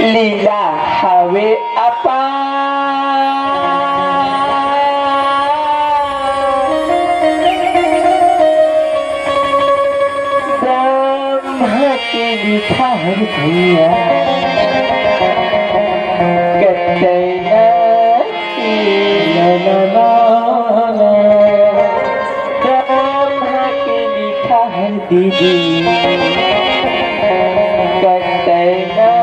लीला हवे अपार। ब्रह्मा के लिखा है भैया, कतई ना ब्रह्मा के लिखा है दीदी, कतई ना।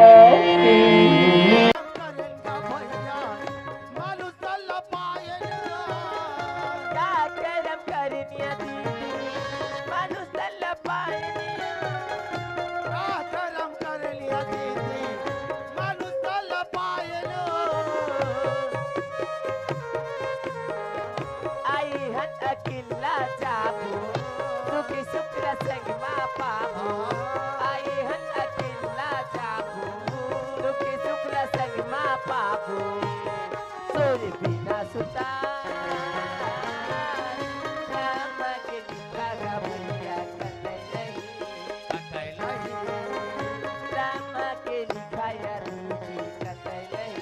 का करम करनिया दीदी, मानुष तन ला पाए। का करम करनिया दीदी, मानुष तन ला पाए। आई हन अकेल्ला जाबो, सुखी सुख ला संग मा पाबो। आई हन अकेल्ला जाबो, सुखी सुख ला संग मा पाबो। तोरे बिना सुता, राम के लिखा गा भैया कतई नहीं। कतई नहीं। राम के लिखा या रूजी कतई नहीं।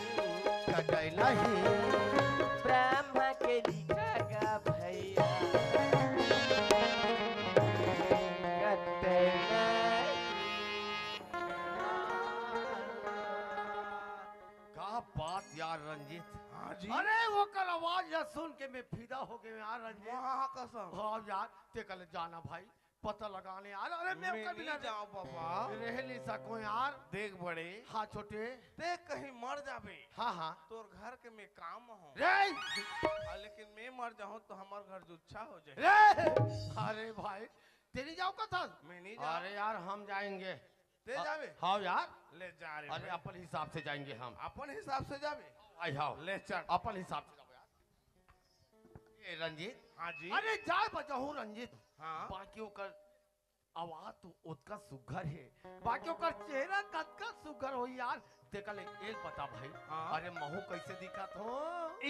कतई नहीं। ब्रह्मा के लिखा गा भैया कतई नहीं। का बात यार रंजीत। हाँ जी। अरे ओकर आवाज ला सुन के मैं फिदा हो गए यार रंजीत। हाँ, कसम। हाँ यार, ते कल जाना भाई, पता लगाने यार। अरे मैं मैं ओकर बिना नहीं जाऊँ बाबा। रह नहीं सको यार। देख बड़े। हाँ छोटे। ते कहीं मर जाबे। हाँ, हाँ। तोर घर के मैं काम हूँ। रे! हाँ, लेकिन मैं मर जाऊँ तो हमार घर जुच्छा हो जाए। रे! अरे भाई, ते नहीं जाओ का था? मैं नहीं जाऊँ। अरे यार, हम जाएंगे। ते जाबे? हाँ यार। ले जा रे अरे भाई। अपन हिसाब से जाएंगे हम। अपन हिसाब से जाबे? आई हाँ। ले चल। अपन हिसाब से जाबे यार। ए रंजीत। हाँ जी। अरे जा बचाहूँ रंजीत। हाँ। बाकी ओकर आवाज तो ओतका सुघर हे, बाकी ओकर चेहरा कतका सुघर हो यार। तेकर ले एक बता भाई। हाँ। अरे महू कैसे दिखत हो?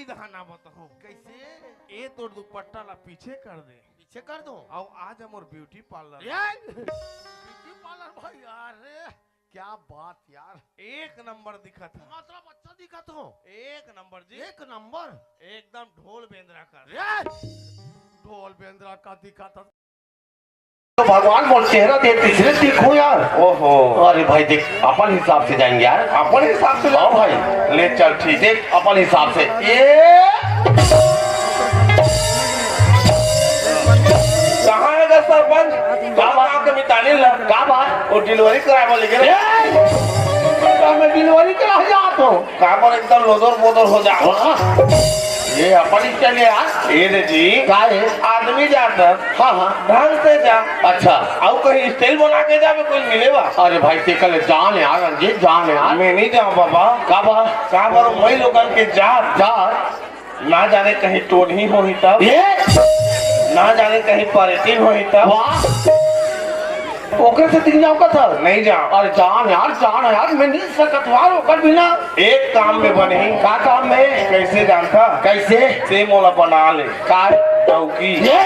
इधर ना बताहूँ। कैसे? ए तोर दुपट्टा ला पीछे कर दे। पीछे कर दो। अउ आ जा मोर ब्यूटी पार्लर। ए ब्यूटी पार्लर भाई, अरे क्या बात यार। एक नंबर दिखत है। मतलब अच्छा दिखत हो। एक नंबर जी। एक नंबर। एकदम ढोल बेंदरा कर। ए ढोल बेंदरा का दिखत है। तो भगवान मोर चेहरा देख, तीसरे दिखो यार। ओहो। अरे भाई देख, अपन हिसाब से जाएंगे यार। अपन हिसाब से हाँ जाओ। भाई। ले चल ठीक। देख अपन हिसाब से। ये कहाँ है गा सरपंच? का बात? गाँव के मितानी ला। का बात? वो डिलीवरी कराए वाले के रे। ए! का मैं डिलीवरी करा जात हूँ? का पर एकदम लोदर बोदर हो जा। वाह। ये अपन ही चले यार। ए रे जी। का है? आदमी जाता। हाँ, हाँ। ढंग से जा। अच्छा। अउ कहीं स्टाइल बना के जाबे, कोई मिले बा? अरे भाई, ते कल जान यार, रंजीत, जान यार। मैं नहीं जाऊँ बाबा। का बा? का बर मई लोगन के जात। जात? ना जाने कहीं टोनही होही तब। ये? ना जाने कहीं परेटिन होही तब। वाह। ओकरे से तीन जाऊँ का था? नहीं जाऊँ। अरे जान यार, जान यार, मैं नहीं सकत यार, ओकर बिना। एक काम में बनही। का काम में? कैसे जानता? कैसे? ते मोला बना ले। का? टौकी। ये?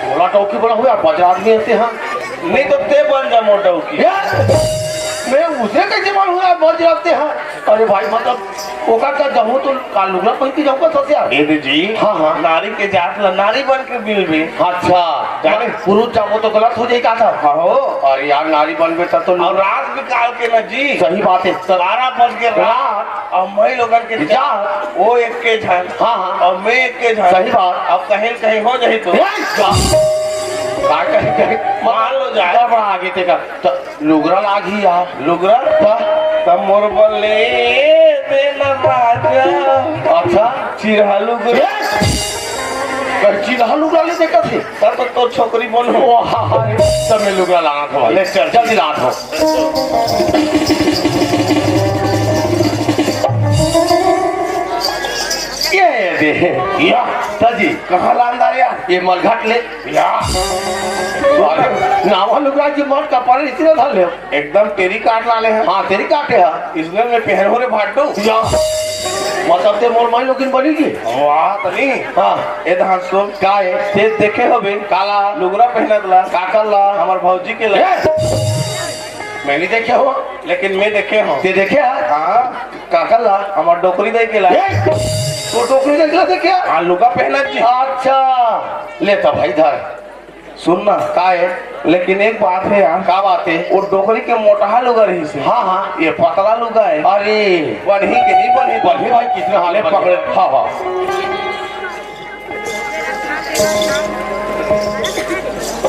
मोला टौकी बना हुआ, बजरा आदमी रहते हैं। नहीं तो ते बन जा मोर टौकी। ये? मैं उसे कैसे बनूंगा, बजरा रहते हैं? अरे भाई, मतलब, ओकर का जाऊँ तो का लुगरा पहन के जाऊँ का ससुराल? ए दे जी। हाँ, हाँ। नारी के जात ला नारी बन के मिलबे। अच्छा। जाने? पुरुष जाबो तो गलत हो जाई का था? हाँ हो। अरे यार, नारी बनबे तब तो और रात निकाल के ना जी। सही बात है। सवारा बन के रात। रात। और मई लोगन के जा। जा। वो एक के झन। हाँ, हाँ। और मैं एक के झन। सही बात। अब कहीं न कहीं हो जाही तो। ए, जा। का कहीं, कहीं। मान लो जाए। बड़ा आगे तेरा। त-, लुगरा लागी यार। लुगरा? त-, त मोर बले दे न राजा। अच्छा। चिरहा लुगरा। ए, कर चिरहा लुगरा ले देखा थे। तब तो तोर छोकरी बन हो। ओ, हाँ, हाँ, रे, सब में लुगरा लाना था भाई। ले चल। जल्दी लाना था। ये दे। या। सर जी। कहाँ लान डाले यार? ये मलघट ले। या। अरे, नावा लुगरा जी मर कपड़े इतने धर ले। एकदम तेरी काट लाने हैं। हाँ, तेरी काटे है। इसमें मैं पहन हो रे भाटो। या। मतलब ते मोर माई लोगिन बनी की? वाह, तनी। हाँ। ए धान सुन। का है? ते देखे होबे। काला। लुगरा पहनत ला। काकर ला। हमर भौजी के ला। ए! मैं नहीं देखे हो। लेकिन मैं देखे हूँ। ते देखे है? हाँ। काकर ला। हमर डोकरी दे के ला। ए! तो डोकरी दे के ला देखे? हाँ, लुगा पहनत जी। अच्छा। ले तो भाई धर। सुन ना। का है? लेकिन एक बात है यार। का बात है? वो डोकरी के मोटहा लुगा रही से। हाँ, हाँ। ये पतला लुगा है। अरे। बढ़ी के नहीं बढ़ी? बढ़ी भाई, कितना हाल ले है? पकड़े। हाँ, हाँ।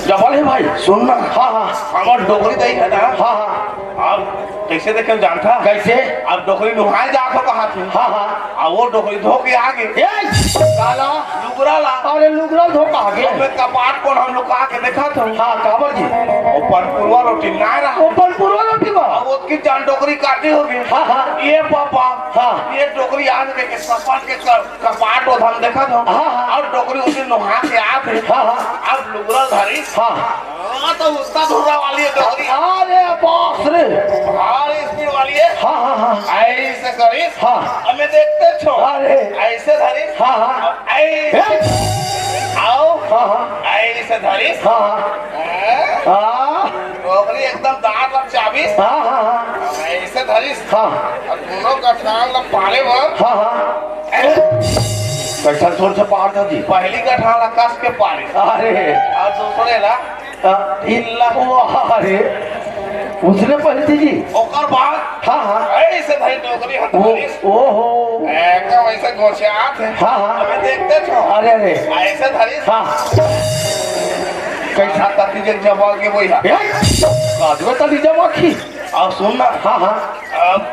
जबल है भाई। सुन ना। हाँ, हाँ। हमर डोकरी दई है ना। हाँ, हाँ। अब कैसे देखे जानता? कैसे? अब डोकरी नुहाए जात हो कहा थे। हाँ, हाँ। अब वो डोकरी धो के आगे। ए, काला। लुगरा ला। अरे लुगरा धो के आगे। तो मैं कपाट कोन हम लोग आके देखा था। हाँ, काबर जी? वो पनपुरवा रोटी ना रहा। वो पनपुरवा रोटी बा। अब उसकी जान डोकरी काटी होगी। हाँ, हाँ। ये पापा। हाँ। ये डोकरी आज के, के कपाट के कर कपाट ओधम देखत हो। हाँ, हाँ। अउ डोकरी उसी नोहा के आत हे। हाँ, हाँ। अब लुगरा धरिस। हाँ। हाँ, तो उसका धुर्रा वाली है डोकरी। अरे बाप रे। भारी स्पीड वाली है। हाँ, हाँ, हाँ। ऐसे करिस। हाँ। हमें देखते छो। अरे। ऐसे धरिस। हाँ, हाँ। अब ऐसे। ए! आओ। हाँ, हाँ। ऐसे धरिस। हाँ, हाँ। हैं? हाँ। डोकरी एकदम दांत अब चाबिस। हाँ, हाँ, हाँ। ऐसे धरिस। हाँ। अब दोनों गठान ला पारे बर। हाँ, हाँ। कैसन जोर से पार था जी? पहली गठान ला कस के पारे। अरे। और दूसरे ला आ, ढील ला। वाह, अरे। उसने पहली थी जी। ओकर बाद हाँ, हाँ। ऐसे धरी डोकरी वो, हथौड़ी से। ओहो। एकदम ऐसे गोसियात है। हाँ, हाँ। अबे देखते छो। अरे, अरे। ऐसे धरी। हाँ। कैसा तती जब जमा के वही है। ए, राजवे तली जमा की। अब सुन ना। हाँ, हाँ। अब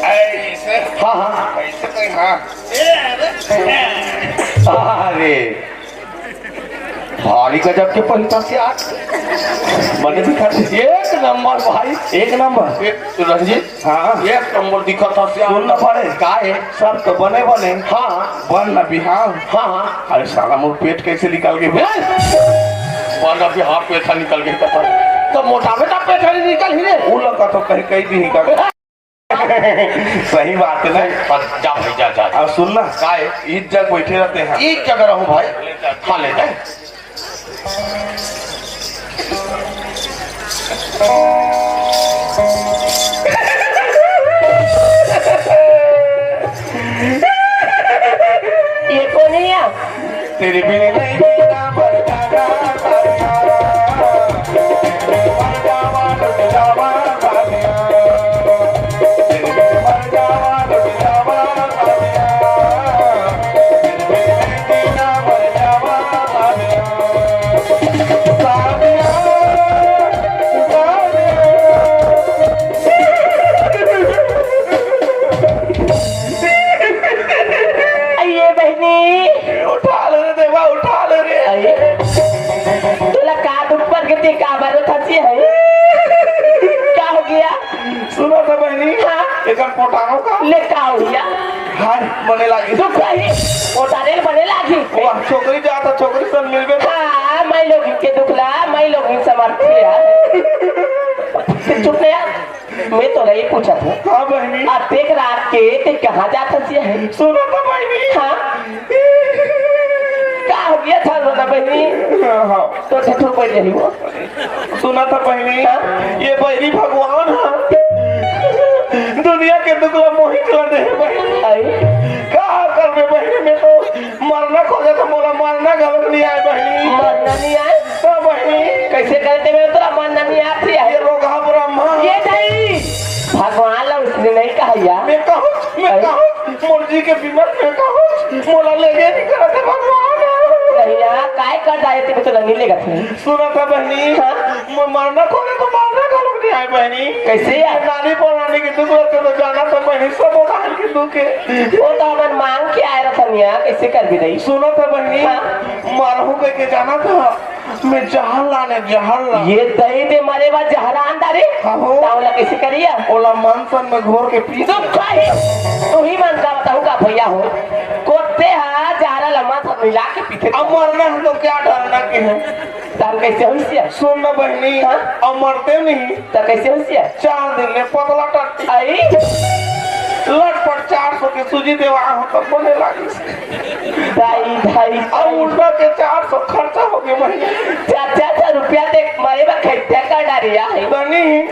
ऐसे। हाँ, हाँ। ऐसे कहीं हाँ। ए, अरे। अरे। भारी गजब के पहिता से आज। मने भी खा ये नंबर भाई। एक नंबर। एक रंजीत। हाँ। एक नंबर दिखत हस यार। सुन ना पड़े। का है? सब तो बने बने। हाँ। बन ना बिहाव। हाँ, हाँ। अरे साला मोर पेट कैसे निकल गए बे? बन ना बिहाव, पेट निकल गए तो। तो मोटावे का पेट निकल ही रे। उ लोग का तो कहीं, कहीं भी निकल। सही बात है ना। पर जा भाई, जा, जा, जा। अब सुन ना। का है? ईद जग बैठे रहते हैं। एक जगह रहूं भाई। हाँ, ले जाए। ये कौन है यार? तेरे बिन नहीं जीना मर जाना साथिया। मर जावा, लुट जावा साथिया। तेरे बिन मर जावा, लुट जावा साथिया। तेरे बिन नहीं जीना मर जावा साथिया। साथिया, साथिया। अये बहिनी। उठा ले रे देवा, उठा ले रे। अये, तोला का दुख पर के ते का बारो थसी है? का हो गया? सुनो तो बहिनी, हाँ? एकर पोटानो का? ले का हो गया? हाय, बने लागी। दुख रही, पोटाने बने लागी। वाह, छोकरी जाता, छोकरी सन मिलबे। हाँ, मैं लोग के दुखला, मैं लोग समर्थी है। चुप नहीं यार। मैं तो नहीं पूछा था। हाँ बहिनी। आ देख रात के ते कहाँ जाता सिया है? सुनो तो बहिनी। हाँ। का हो गया था ना बहिनी? हाँ, हाँ। तो ठठो पड़ रही हो। सुना था बहिनी। हाँ? ये बहिनी भगवान है। दुनिया के दुख ला मोहित ला दे बहिनी। आई? का करबे बहिनी, मैं तो मरना खोजे तो मोला मरना घलोक नहीं आए बहिनी। मरना नहीं आए? हाँ बहिनी। कैसे करते मैं तोरा मरना नहीं आती है? ये रोगहा ब्रह्मा। ये नहीं। भगवान ला उसने नहीं कहा यार। मैं कहूँ, मैं अरे। कहूँ, मोर जी के बीमत मैं कहूँ, मोला लेगे नहीं करत है भगवान। भैया, काय कर जाए ते तो नहीं लेगा थे। सुना था बहिनी, हाँ? मैं मरना खोजे तो मरना घलोक नहीं आए बहिनी। कैसे यार? नानी परानी के दुख लगते तो जाना था बहिनी, सब ओढ़ान के दुख है। वो तो हमन मांग के आए रहा था मियाँ, कैसे कर भी दई? सुना था बहिनी, हाँ। मरहू कह के जाना था, मैं जहर लाने, जहर ला। ये दही दे मरे बा जहरान डारे। हाँ हो। तावला कैसे करिया? ओला मंथन में घोर के पी। तो कही, तू ही मन का बताऊं का भैया हो? कोते हा जहरा ला मंथन मिला के पीते। अब मरना है तो क्या डरना के है? तार कैसे होइसिया? सुन ना बहिनी, हाँ? अब मरते नहीं। तो कैसे होइसिया? चार दिन में पतला टट्टी। आई? लटपट चार सौ के सूजी देवा हो तब बने लागी। दाई, दाई, अब उल्टा के चार सौ खर्चा हो गया महीने। चार, चार सौ रुपया दे, मरे बा खैत्या का डारिया है। बनी,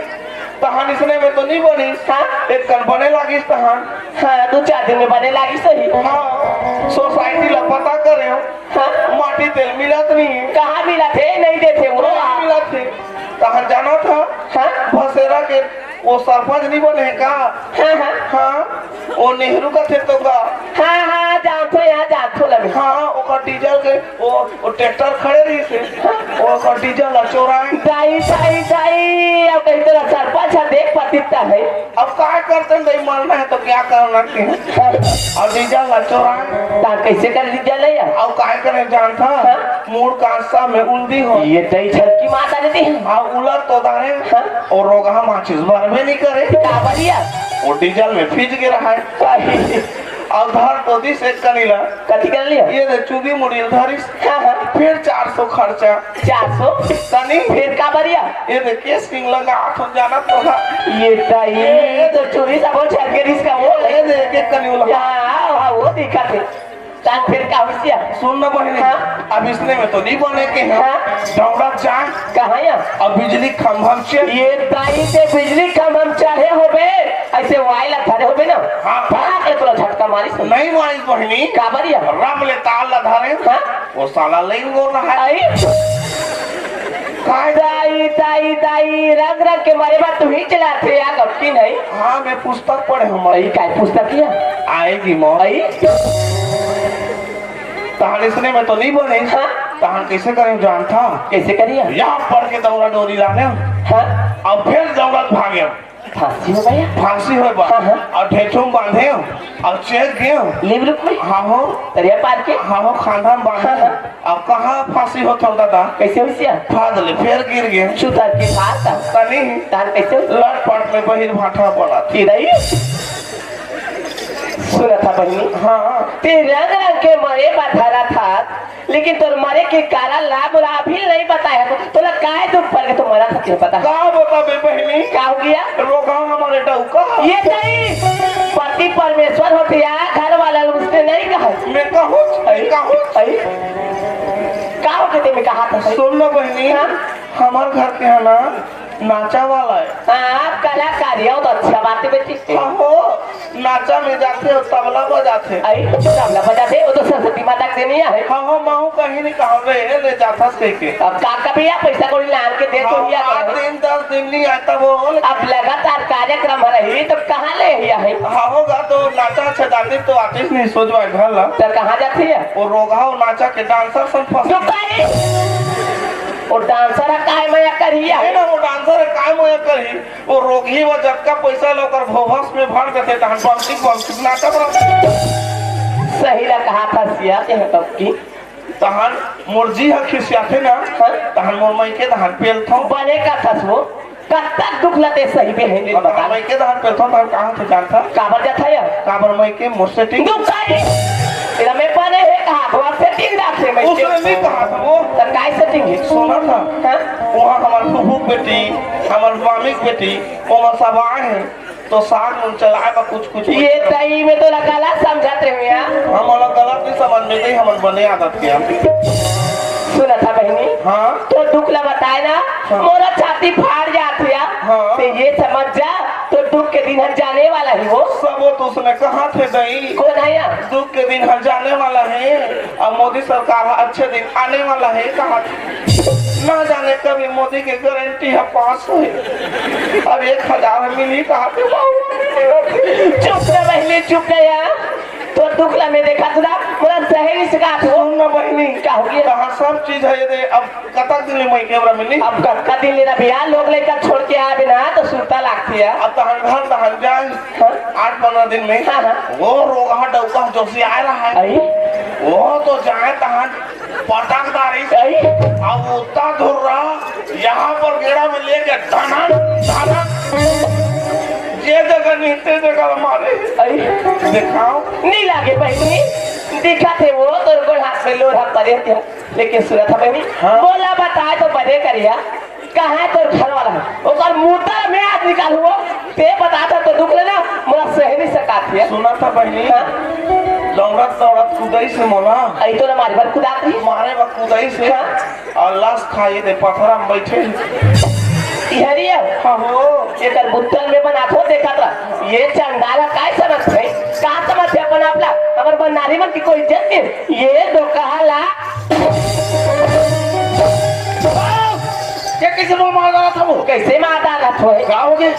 तहान इसने में तो नहीं बनी। हाँ। एक कन बने लागिस तहान। हाँ, दो चार दिन में बने लागिस सही। हाँ, सोसाइटी ला पता करे हो। हाँ। माटी तेल मिलत नहीं। कहाँ मिलत है? नहीं देते वो। नहीं मिलत है। तहान जाना था? हाँ। भसेरा के वो सरपंच नहीं बने का? हाँ, हाँ। हाँ, वो नेहरू का थे तो का? हाँ, हाँ, जानथो, यहाँ जानथो लगे। हाँ, ओकर डीजल के, वो, वो ट्रैक्टर खड़े रही थे, वो ओकर डीजल ला चोराए। दाई, दाई, दाई, अब कहीं तेरा सरपंच है, देख पतिता है। अब काय करते हैं, दाई, मरना है तो क्या करना के? और डीजल ला चोराए। ता कैसे कर डीजल है यार? अब काय करे जानता? हाँ। मूड़ कांसा में उल्दी हो। ये दही झलकी माता ने दी। आ उलर तो दारे हाँ। और रोगहा माचिस भर में नहीं करे। का बढ़िया। वो डीजल में फीज के रहा है। सही। और धर तो दिस एक कनीला। कथी कर लिया? ये दे चुदी मुड़ी धरिस। हाँ, हाँ। फिर चार सौ खर्चा। चार सौ? तनी। फिर का बढ़िया? ये दे केस किंग लगा आठ हो जाना तो था। ये ताई, ये तो चोरी सब हो छल के रिस का वो। ये दे एक एक कनीला। हाँ, हाँ, वो दिखा थे। तान फिर का होइसिया? सुन ना बहिनी, हाँ। अब इसने में तो नहीं बने के हैं। हाँ। दौड़त जा। कहाँ या? अब बिजली खंभा में चढ़। ये दाई से बिजली खंभा में चढ़े होबे, ऐसे वाई ला धरे होबे ना। हाँ। भाग ले तोला झटका मारी सुन। नहीं मारी बहिनी। का बढ़िया? रब ले ताल ला धरे। हाँ। वो साला लेन गोल रहा है। आई। काय दाई, दाई, दाई, रंग रंग के मारे बा, तू ही चलाथे यार, अब की नहीं? हाँ, मैं पुस्तक पढ़े हूँ, मौसी। आई, काय पुस्तक या? आएगी मौत। आई? तहान इसने में तो नहीं बने। हाँ। तहान कैसे करें जानता? कैसे करिए? यहाँ पढ़ के दौड़ा डोरी लाने। हाँ। अब फिर दौड़त भागे। फांसी हो गया। फांसी होय बा। हाँ, हाँ। अउ ढेठू म बांधे हो, अउ चेक गए हो। लिव रुक में। हाँ हो। तरिया पार के। हाँ हो, खांधा म बांधे हाँ, हो। हाँ। अब कहाँ फांसी होत हो दादा? कैसे होइस या? फांद ले, फेर गिर गए। चुतर के फांद। तनी। तार कैसे होइस? लटपट में बहिर भाठा पड़ा। की रही? सुनत हा बहिनी। हाँ। ते रंग रंग के मरे बर धरत हा, लेकिन तोर मरे के कारण ला मोला अभी नहीं बताया। तो तोला काय दुख पड़ गया, तो मरा था, तेरे पता है? का बताबे बहिनी? का हो गया? रोगहा हमारे डौका। ये नहीं, पति परमेश्वर होथे या, घर वाला उसने नहीं कहा। मैं कहूँ, मैं कहूँ। अरे, का हो गया, ते में कहा था? सुन ना बहिनी, हाँ? हमार घर के है ना, नाचा वाला है। हाँ, कलाकारी हो तो अच्छा बात है बेटी। हाँ हो, नाचा में जाथे अउ तबला बजाथे। अरे, तबला बजाथे, वो तो सरस्वती माता के देनी है। हाँ हो, महू कहीं नहीं कहा रे, ले जाथस कह के। अब का कभी या पैसा कौड़ी लान के दे तो हाँ, या आठ करे। दिन, दस दिन नहीं आता वो। अब लगातार कार्यक्रम रही तो कहाँ ले ही है? हाँ होगा तो नाचा अच्छा जाते तो आतिश नहीं सोचवा घर ला। तो कहाँ जाती है? वो रोगहा वो नाचा के डांसर सब फंस जो काहे? वो डांसर है, काय मया करिया? ये ना वो डांसर है, काय मया करी? वो रोगही वो जतका पैसा ले ओकर भोभस में भर देथे, तहन बमसिक बमसिक नाचत रहथे। सही ला कहा था सिया के हम की। तहन मोर जी ह खिसियाथे ना, हाँ? तहन मोर मइके तहन पेलथो। बने का थस वो, कब तक दुख लते सही बे है, नहीं अब बता। मइके तहन पेलथो, तहन कहाँ थे जानता? काबर जाता है? काबर मइके मोर सेटिंग। दुख का नहीं? तेरा मैं बने है कहा, तो आप सेटिंग रखे मैं। उसने नहीं कहा था वो। तो काय सेटिंग है? सुना था। हाँ? वहाँ हमार फूफू के बेटी, हमार मामी के बेटी, वो सब आए हैं। तो साग नून चलाए बा कुछ, कुछ, ये कुछ। तई में तो लगा ला समझत रहे हो यार। हम अलग गलत नहीं समझ में गई, हमन बने आदत के हम। सुना था बहिनी? हाँ। तो दुख ला बताए ना, हाँ। मोरा छाती फाड़ जात है। हाँ। तो ये समझ जा, तो दुख के दिन हर जाने वाला ही वो। सब वो तो उसने कहा थे दई। कौन है यार? दुख के दिन हर जाने वाला है। अब मोदी सरकार ह अच्छे दिन आने वाला है, कहा ना जाने कभी मोदी के गारंटी है पास होए। अब एक हजार मिली कहा थे बाबू। चुप रह बहिनी, चुप रह यार। तोर दुख ला मैं देखा तुरा, मोला सही नहीं सिखा तू। सुन ना बहिनी, का हो गया? कहाँ सब चीज है ये दे, अब कतक दिन ले मइके हमरा मिली? अब कतका दिन लेना भैया, लोग लइका छोड़ के आए बिना तो सुरता लागती है। अब तहन घर तहन जाए। हाँ। आठ पंद्रह दिन में हाँ, हाँ। वो रोगहा डौका जोशी आ रहा है। अरे। वो तो जाए तहन पटक दारी। अरे। अब उत्ता धुर्रा यहाँ पर गेड़ा में लेके धनन, धनन। जे जगह नहीं ते जगह मारे। अरे। दिखाओ। नहीं लागे बहिनी, दिखा थे वो तोर गोड़ हाथ में लोढ़ा परे थे। लेकिन सुना था बहिनी, हाँ। बोला बताए तो बने करिया। कहाँ है तोर घर वाला है? ओकर मुर्दा मैं आज निकालूँ। ते बता था तो दुख लेना, मोला सही नहीं सकात है। सुना था बहिनी, हाँ? दौड़त दौड़त कुदाई से मोला। आई तो ना मारे बर कुदात रही। मारे बर कुदाई से। हाँ? और लाश खाए दे पथरा में बैठे। इहरी है? हाँ हो। एकर बुत्तल में बना थो देखा था। ये चंडाला काय समझ है? का समझ है अपन आपला? हमर बनारी मन की कोई इज्जत नहीं। ये दो कहा ला। ये कैसे बोल मार डाला था वो? कैसे मार डाला था वो? का हो गए?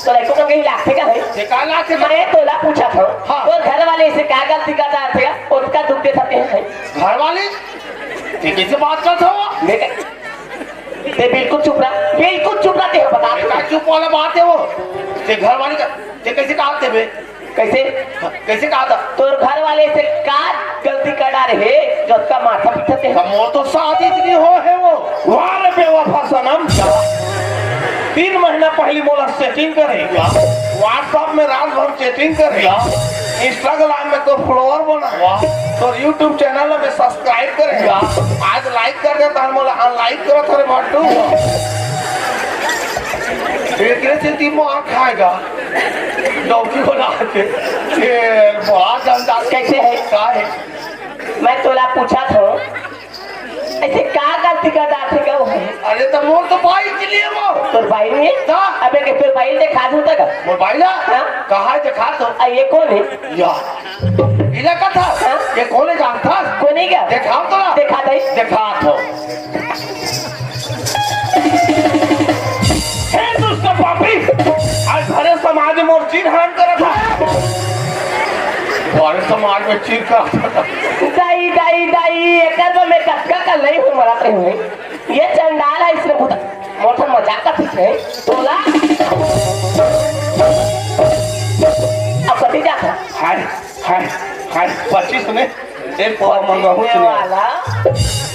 तो लड़कों को कहीं लागथे का है? ये का लागथे का? मैं तोला पूछा था। हाँ। तो घर वाले से का गलती करता थे? उसका दुख देता ते है। घर वाले? ये कैसे बात करता हो? देख, ते बिल्कुल चुप रहा, बिल्कुल चुप रहा, ते बता। ये का चुप वाला बात है वो? ये घर वाले का, ये कैसे कहा थे बे? कैसे? कैसे कहा था? तोर घर वाले से का गलती कर डारे हे, जो उसका माथा पीछे ते? तो मोर तो शादी नहीं हो है वो। वाह रे बेवफा सनम। तीन महीना पहली मोला सेटिंग करे। WhatsApp में रात भर चैटिंग करे। Instagram में तो फॉलोअर बना। वाह। तो YouTube चैनल में सब्सक्राइब करे। वाह। आज लाइक कर दे, तो मोला अनलाइक करत हरे भट्टू। एकरे से ती मार खाएगा। डौकी बना के। ये बड़ा गंदा कैसे है? का है? मैं तोला पूछा था, ऐसे का गलती कर डालते क्या वो? अरे तो मोर तो भाई के लिए वो। तोर भाई नहीं? हाँ। अबे के तोर भाई देखा दूँ तक। मोर भाई ना? हाँ। कहाँ है देखा तो? आ, ये कौन है? या। इधर का था? हाँ? ये कौन है जानता? कौन है क्या? देखा तो ना। देखा दे। देखा तो। हे दुष्ट पापी, आज भरे समाज में मोर चीज हरण करत हा। भरे समाज में चीज का दाई, दाई, दाई, एकर में मैं कतका का लई हूँ मरत रही हूँ। ये चंडाल है इसने बुता। मोर से मजाक करत हे तोला। अब कति जात हे? हाय, हाय, हाय, पच्चीस ने एक पौवा मंगाहूं पीने तूने। वाला,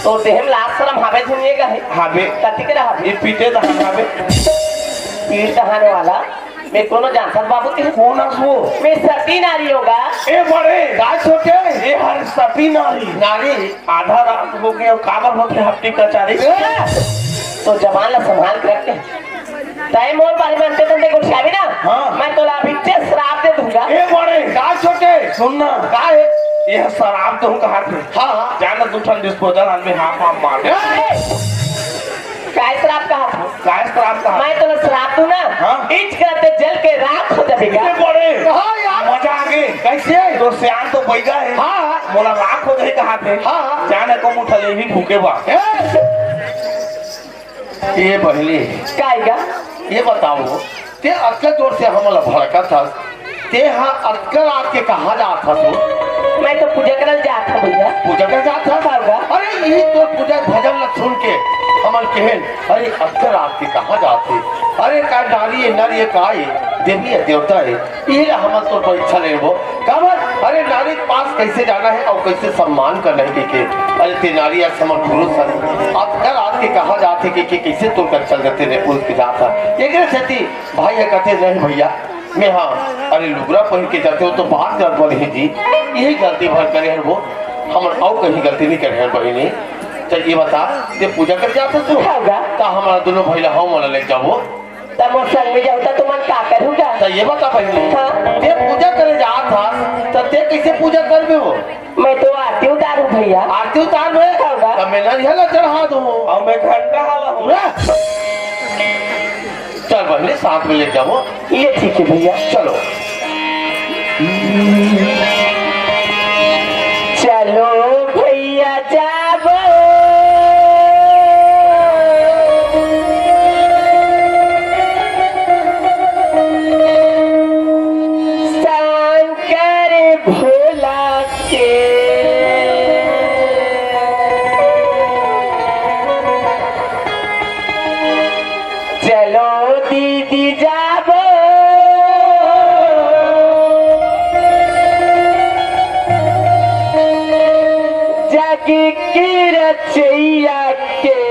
तो देह में लाज शरम हावे धुनिए का है। हावे। कति के रहा? ये पीते दहान हावे। पीत दहान वाला, मैं कोनो जानथस बाबू तें? कोन हस वो? मैं सती नारी हों गा। ए बड़े, काय सोचे? ए हर सती नारी। नारी। आधा रात हो गया, काबर होथे हफ्ती कचहरी? ए! तो जबान ला संभाल के रख। तैं मोर बारे में अंते तंते गोठियाबे ना, हाँ। मैं तोला अभी ते श्राप दे दूंगा। ए बड़े, का छोटे? सुन ना। का हे? ये श्राप दूं कहा थे। हाँ, हाँ। जाना दू ठन disposal आदमी हाथ हाथ मार। ए! काय श्राप कहा था? काय श्राप कहा? मैं तोला श्राप दूं ना, हाँ। इच करते जल के राख हो जाबे गा। ए बड़े, हाँ यार। मजा आ गे। कैसे? तो सियान तो बैगा हे। हाँ। मोला राख हो जाही कहा थे। हाँ। जाने को मुठा ले ही फूके बा। ए! ए बहिनी, काय गा? ये बताओ, ते अतका जोर से हमला भड़कत हस, ते हा अतका रात के कहाँ जात हस वो? मैं तो पूजा करल जात हूँ भैया। पूजा कर जात हस? का गा? अरे, ये तो पूजा भजन ल सुन के हमन कहेन, अरे, अतका रात के कहाँ जात हे? अरे, का नारी हे, नर हे, का हे? देवी हे, देवता हे? इही ला हमन तोर परीक्षा लेबो। काबर? अरे, नारी के पास कैसे जाना हे अउ कैसे सम्मान करना हे कहिके। अरे, ते नारी अस हमर पुरुष हस। अतका रात के कहाँ जात हे कहिके कैसे तोर कर चल देते रे पुरुष के जात हे। एकरे सेती भाई ह कथे, "नहीं भैया, मैं हाँ, अरे, लुगरा पहिर के जाते हो तो बात कर बोले ही जी। यही गलती भर करे हन वो। हमन अउ कहीं गलती नहीं करे हन बहिनी।" त ये बता, ते पूजा कर जात हस तू? हाँ गा। त हमला दूनों भाई ला हव मोला ले जाबो। त मोर संग में जाहू त तुमन का करहू गा? त ये बता बहिनी, हाँ। ते पूजा करे जात हस, त ते कैसे पूजा करबे वो? मैं तो आरती उतारूं भैया। आरती उतारबे? हाँ गा। त मैं नरियल ला चढ़ा दूं। अउ मैं घंटा हाला हूँ। चल बहिनी, साथ में ले जाबो। ये ठीक है भैया। चलो। चलो भैया जाबो शंकर भोला के। चलो दीदी जाबो जग के रचैया के।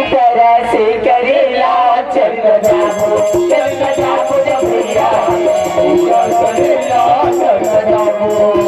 दरस करेला चल जाबो, चल जाबो जब भैया, पूजा करेला चल जाबो।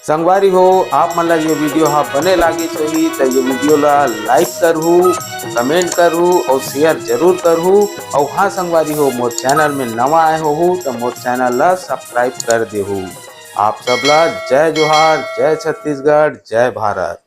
संगवारी हो, आप मन ला ये video हा बने लागिस होही, त ये video ला like करहू, comment करहू अउ share जरूर करहू। अउ हाँ संगवारी हो, मोर channel में नवा आए होहू, त मोर channel ला subscribe कर देहू। आप सब ला जय जोहार, जय छत्तीसगढ़, जय भारत।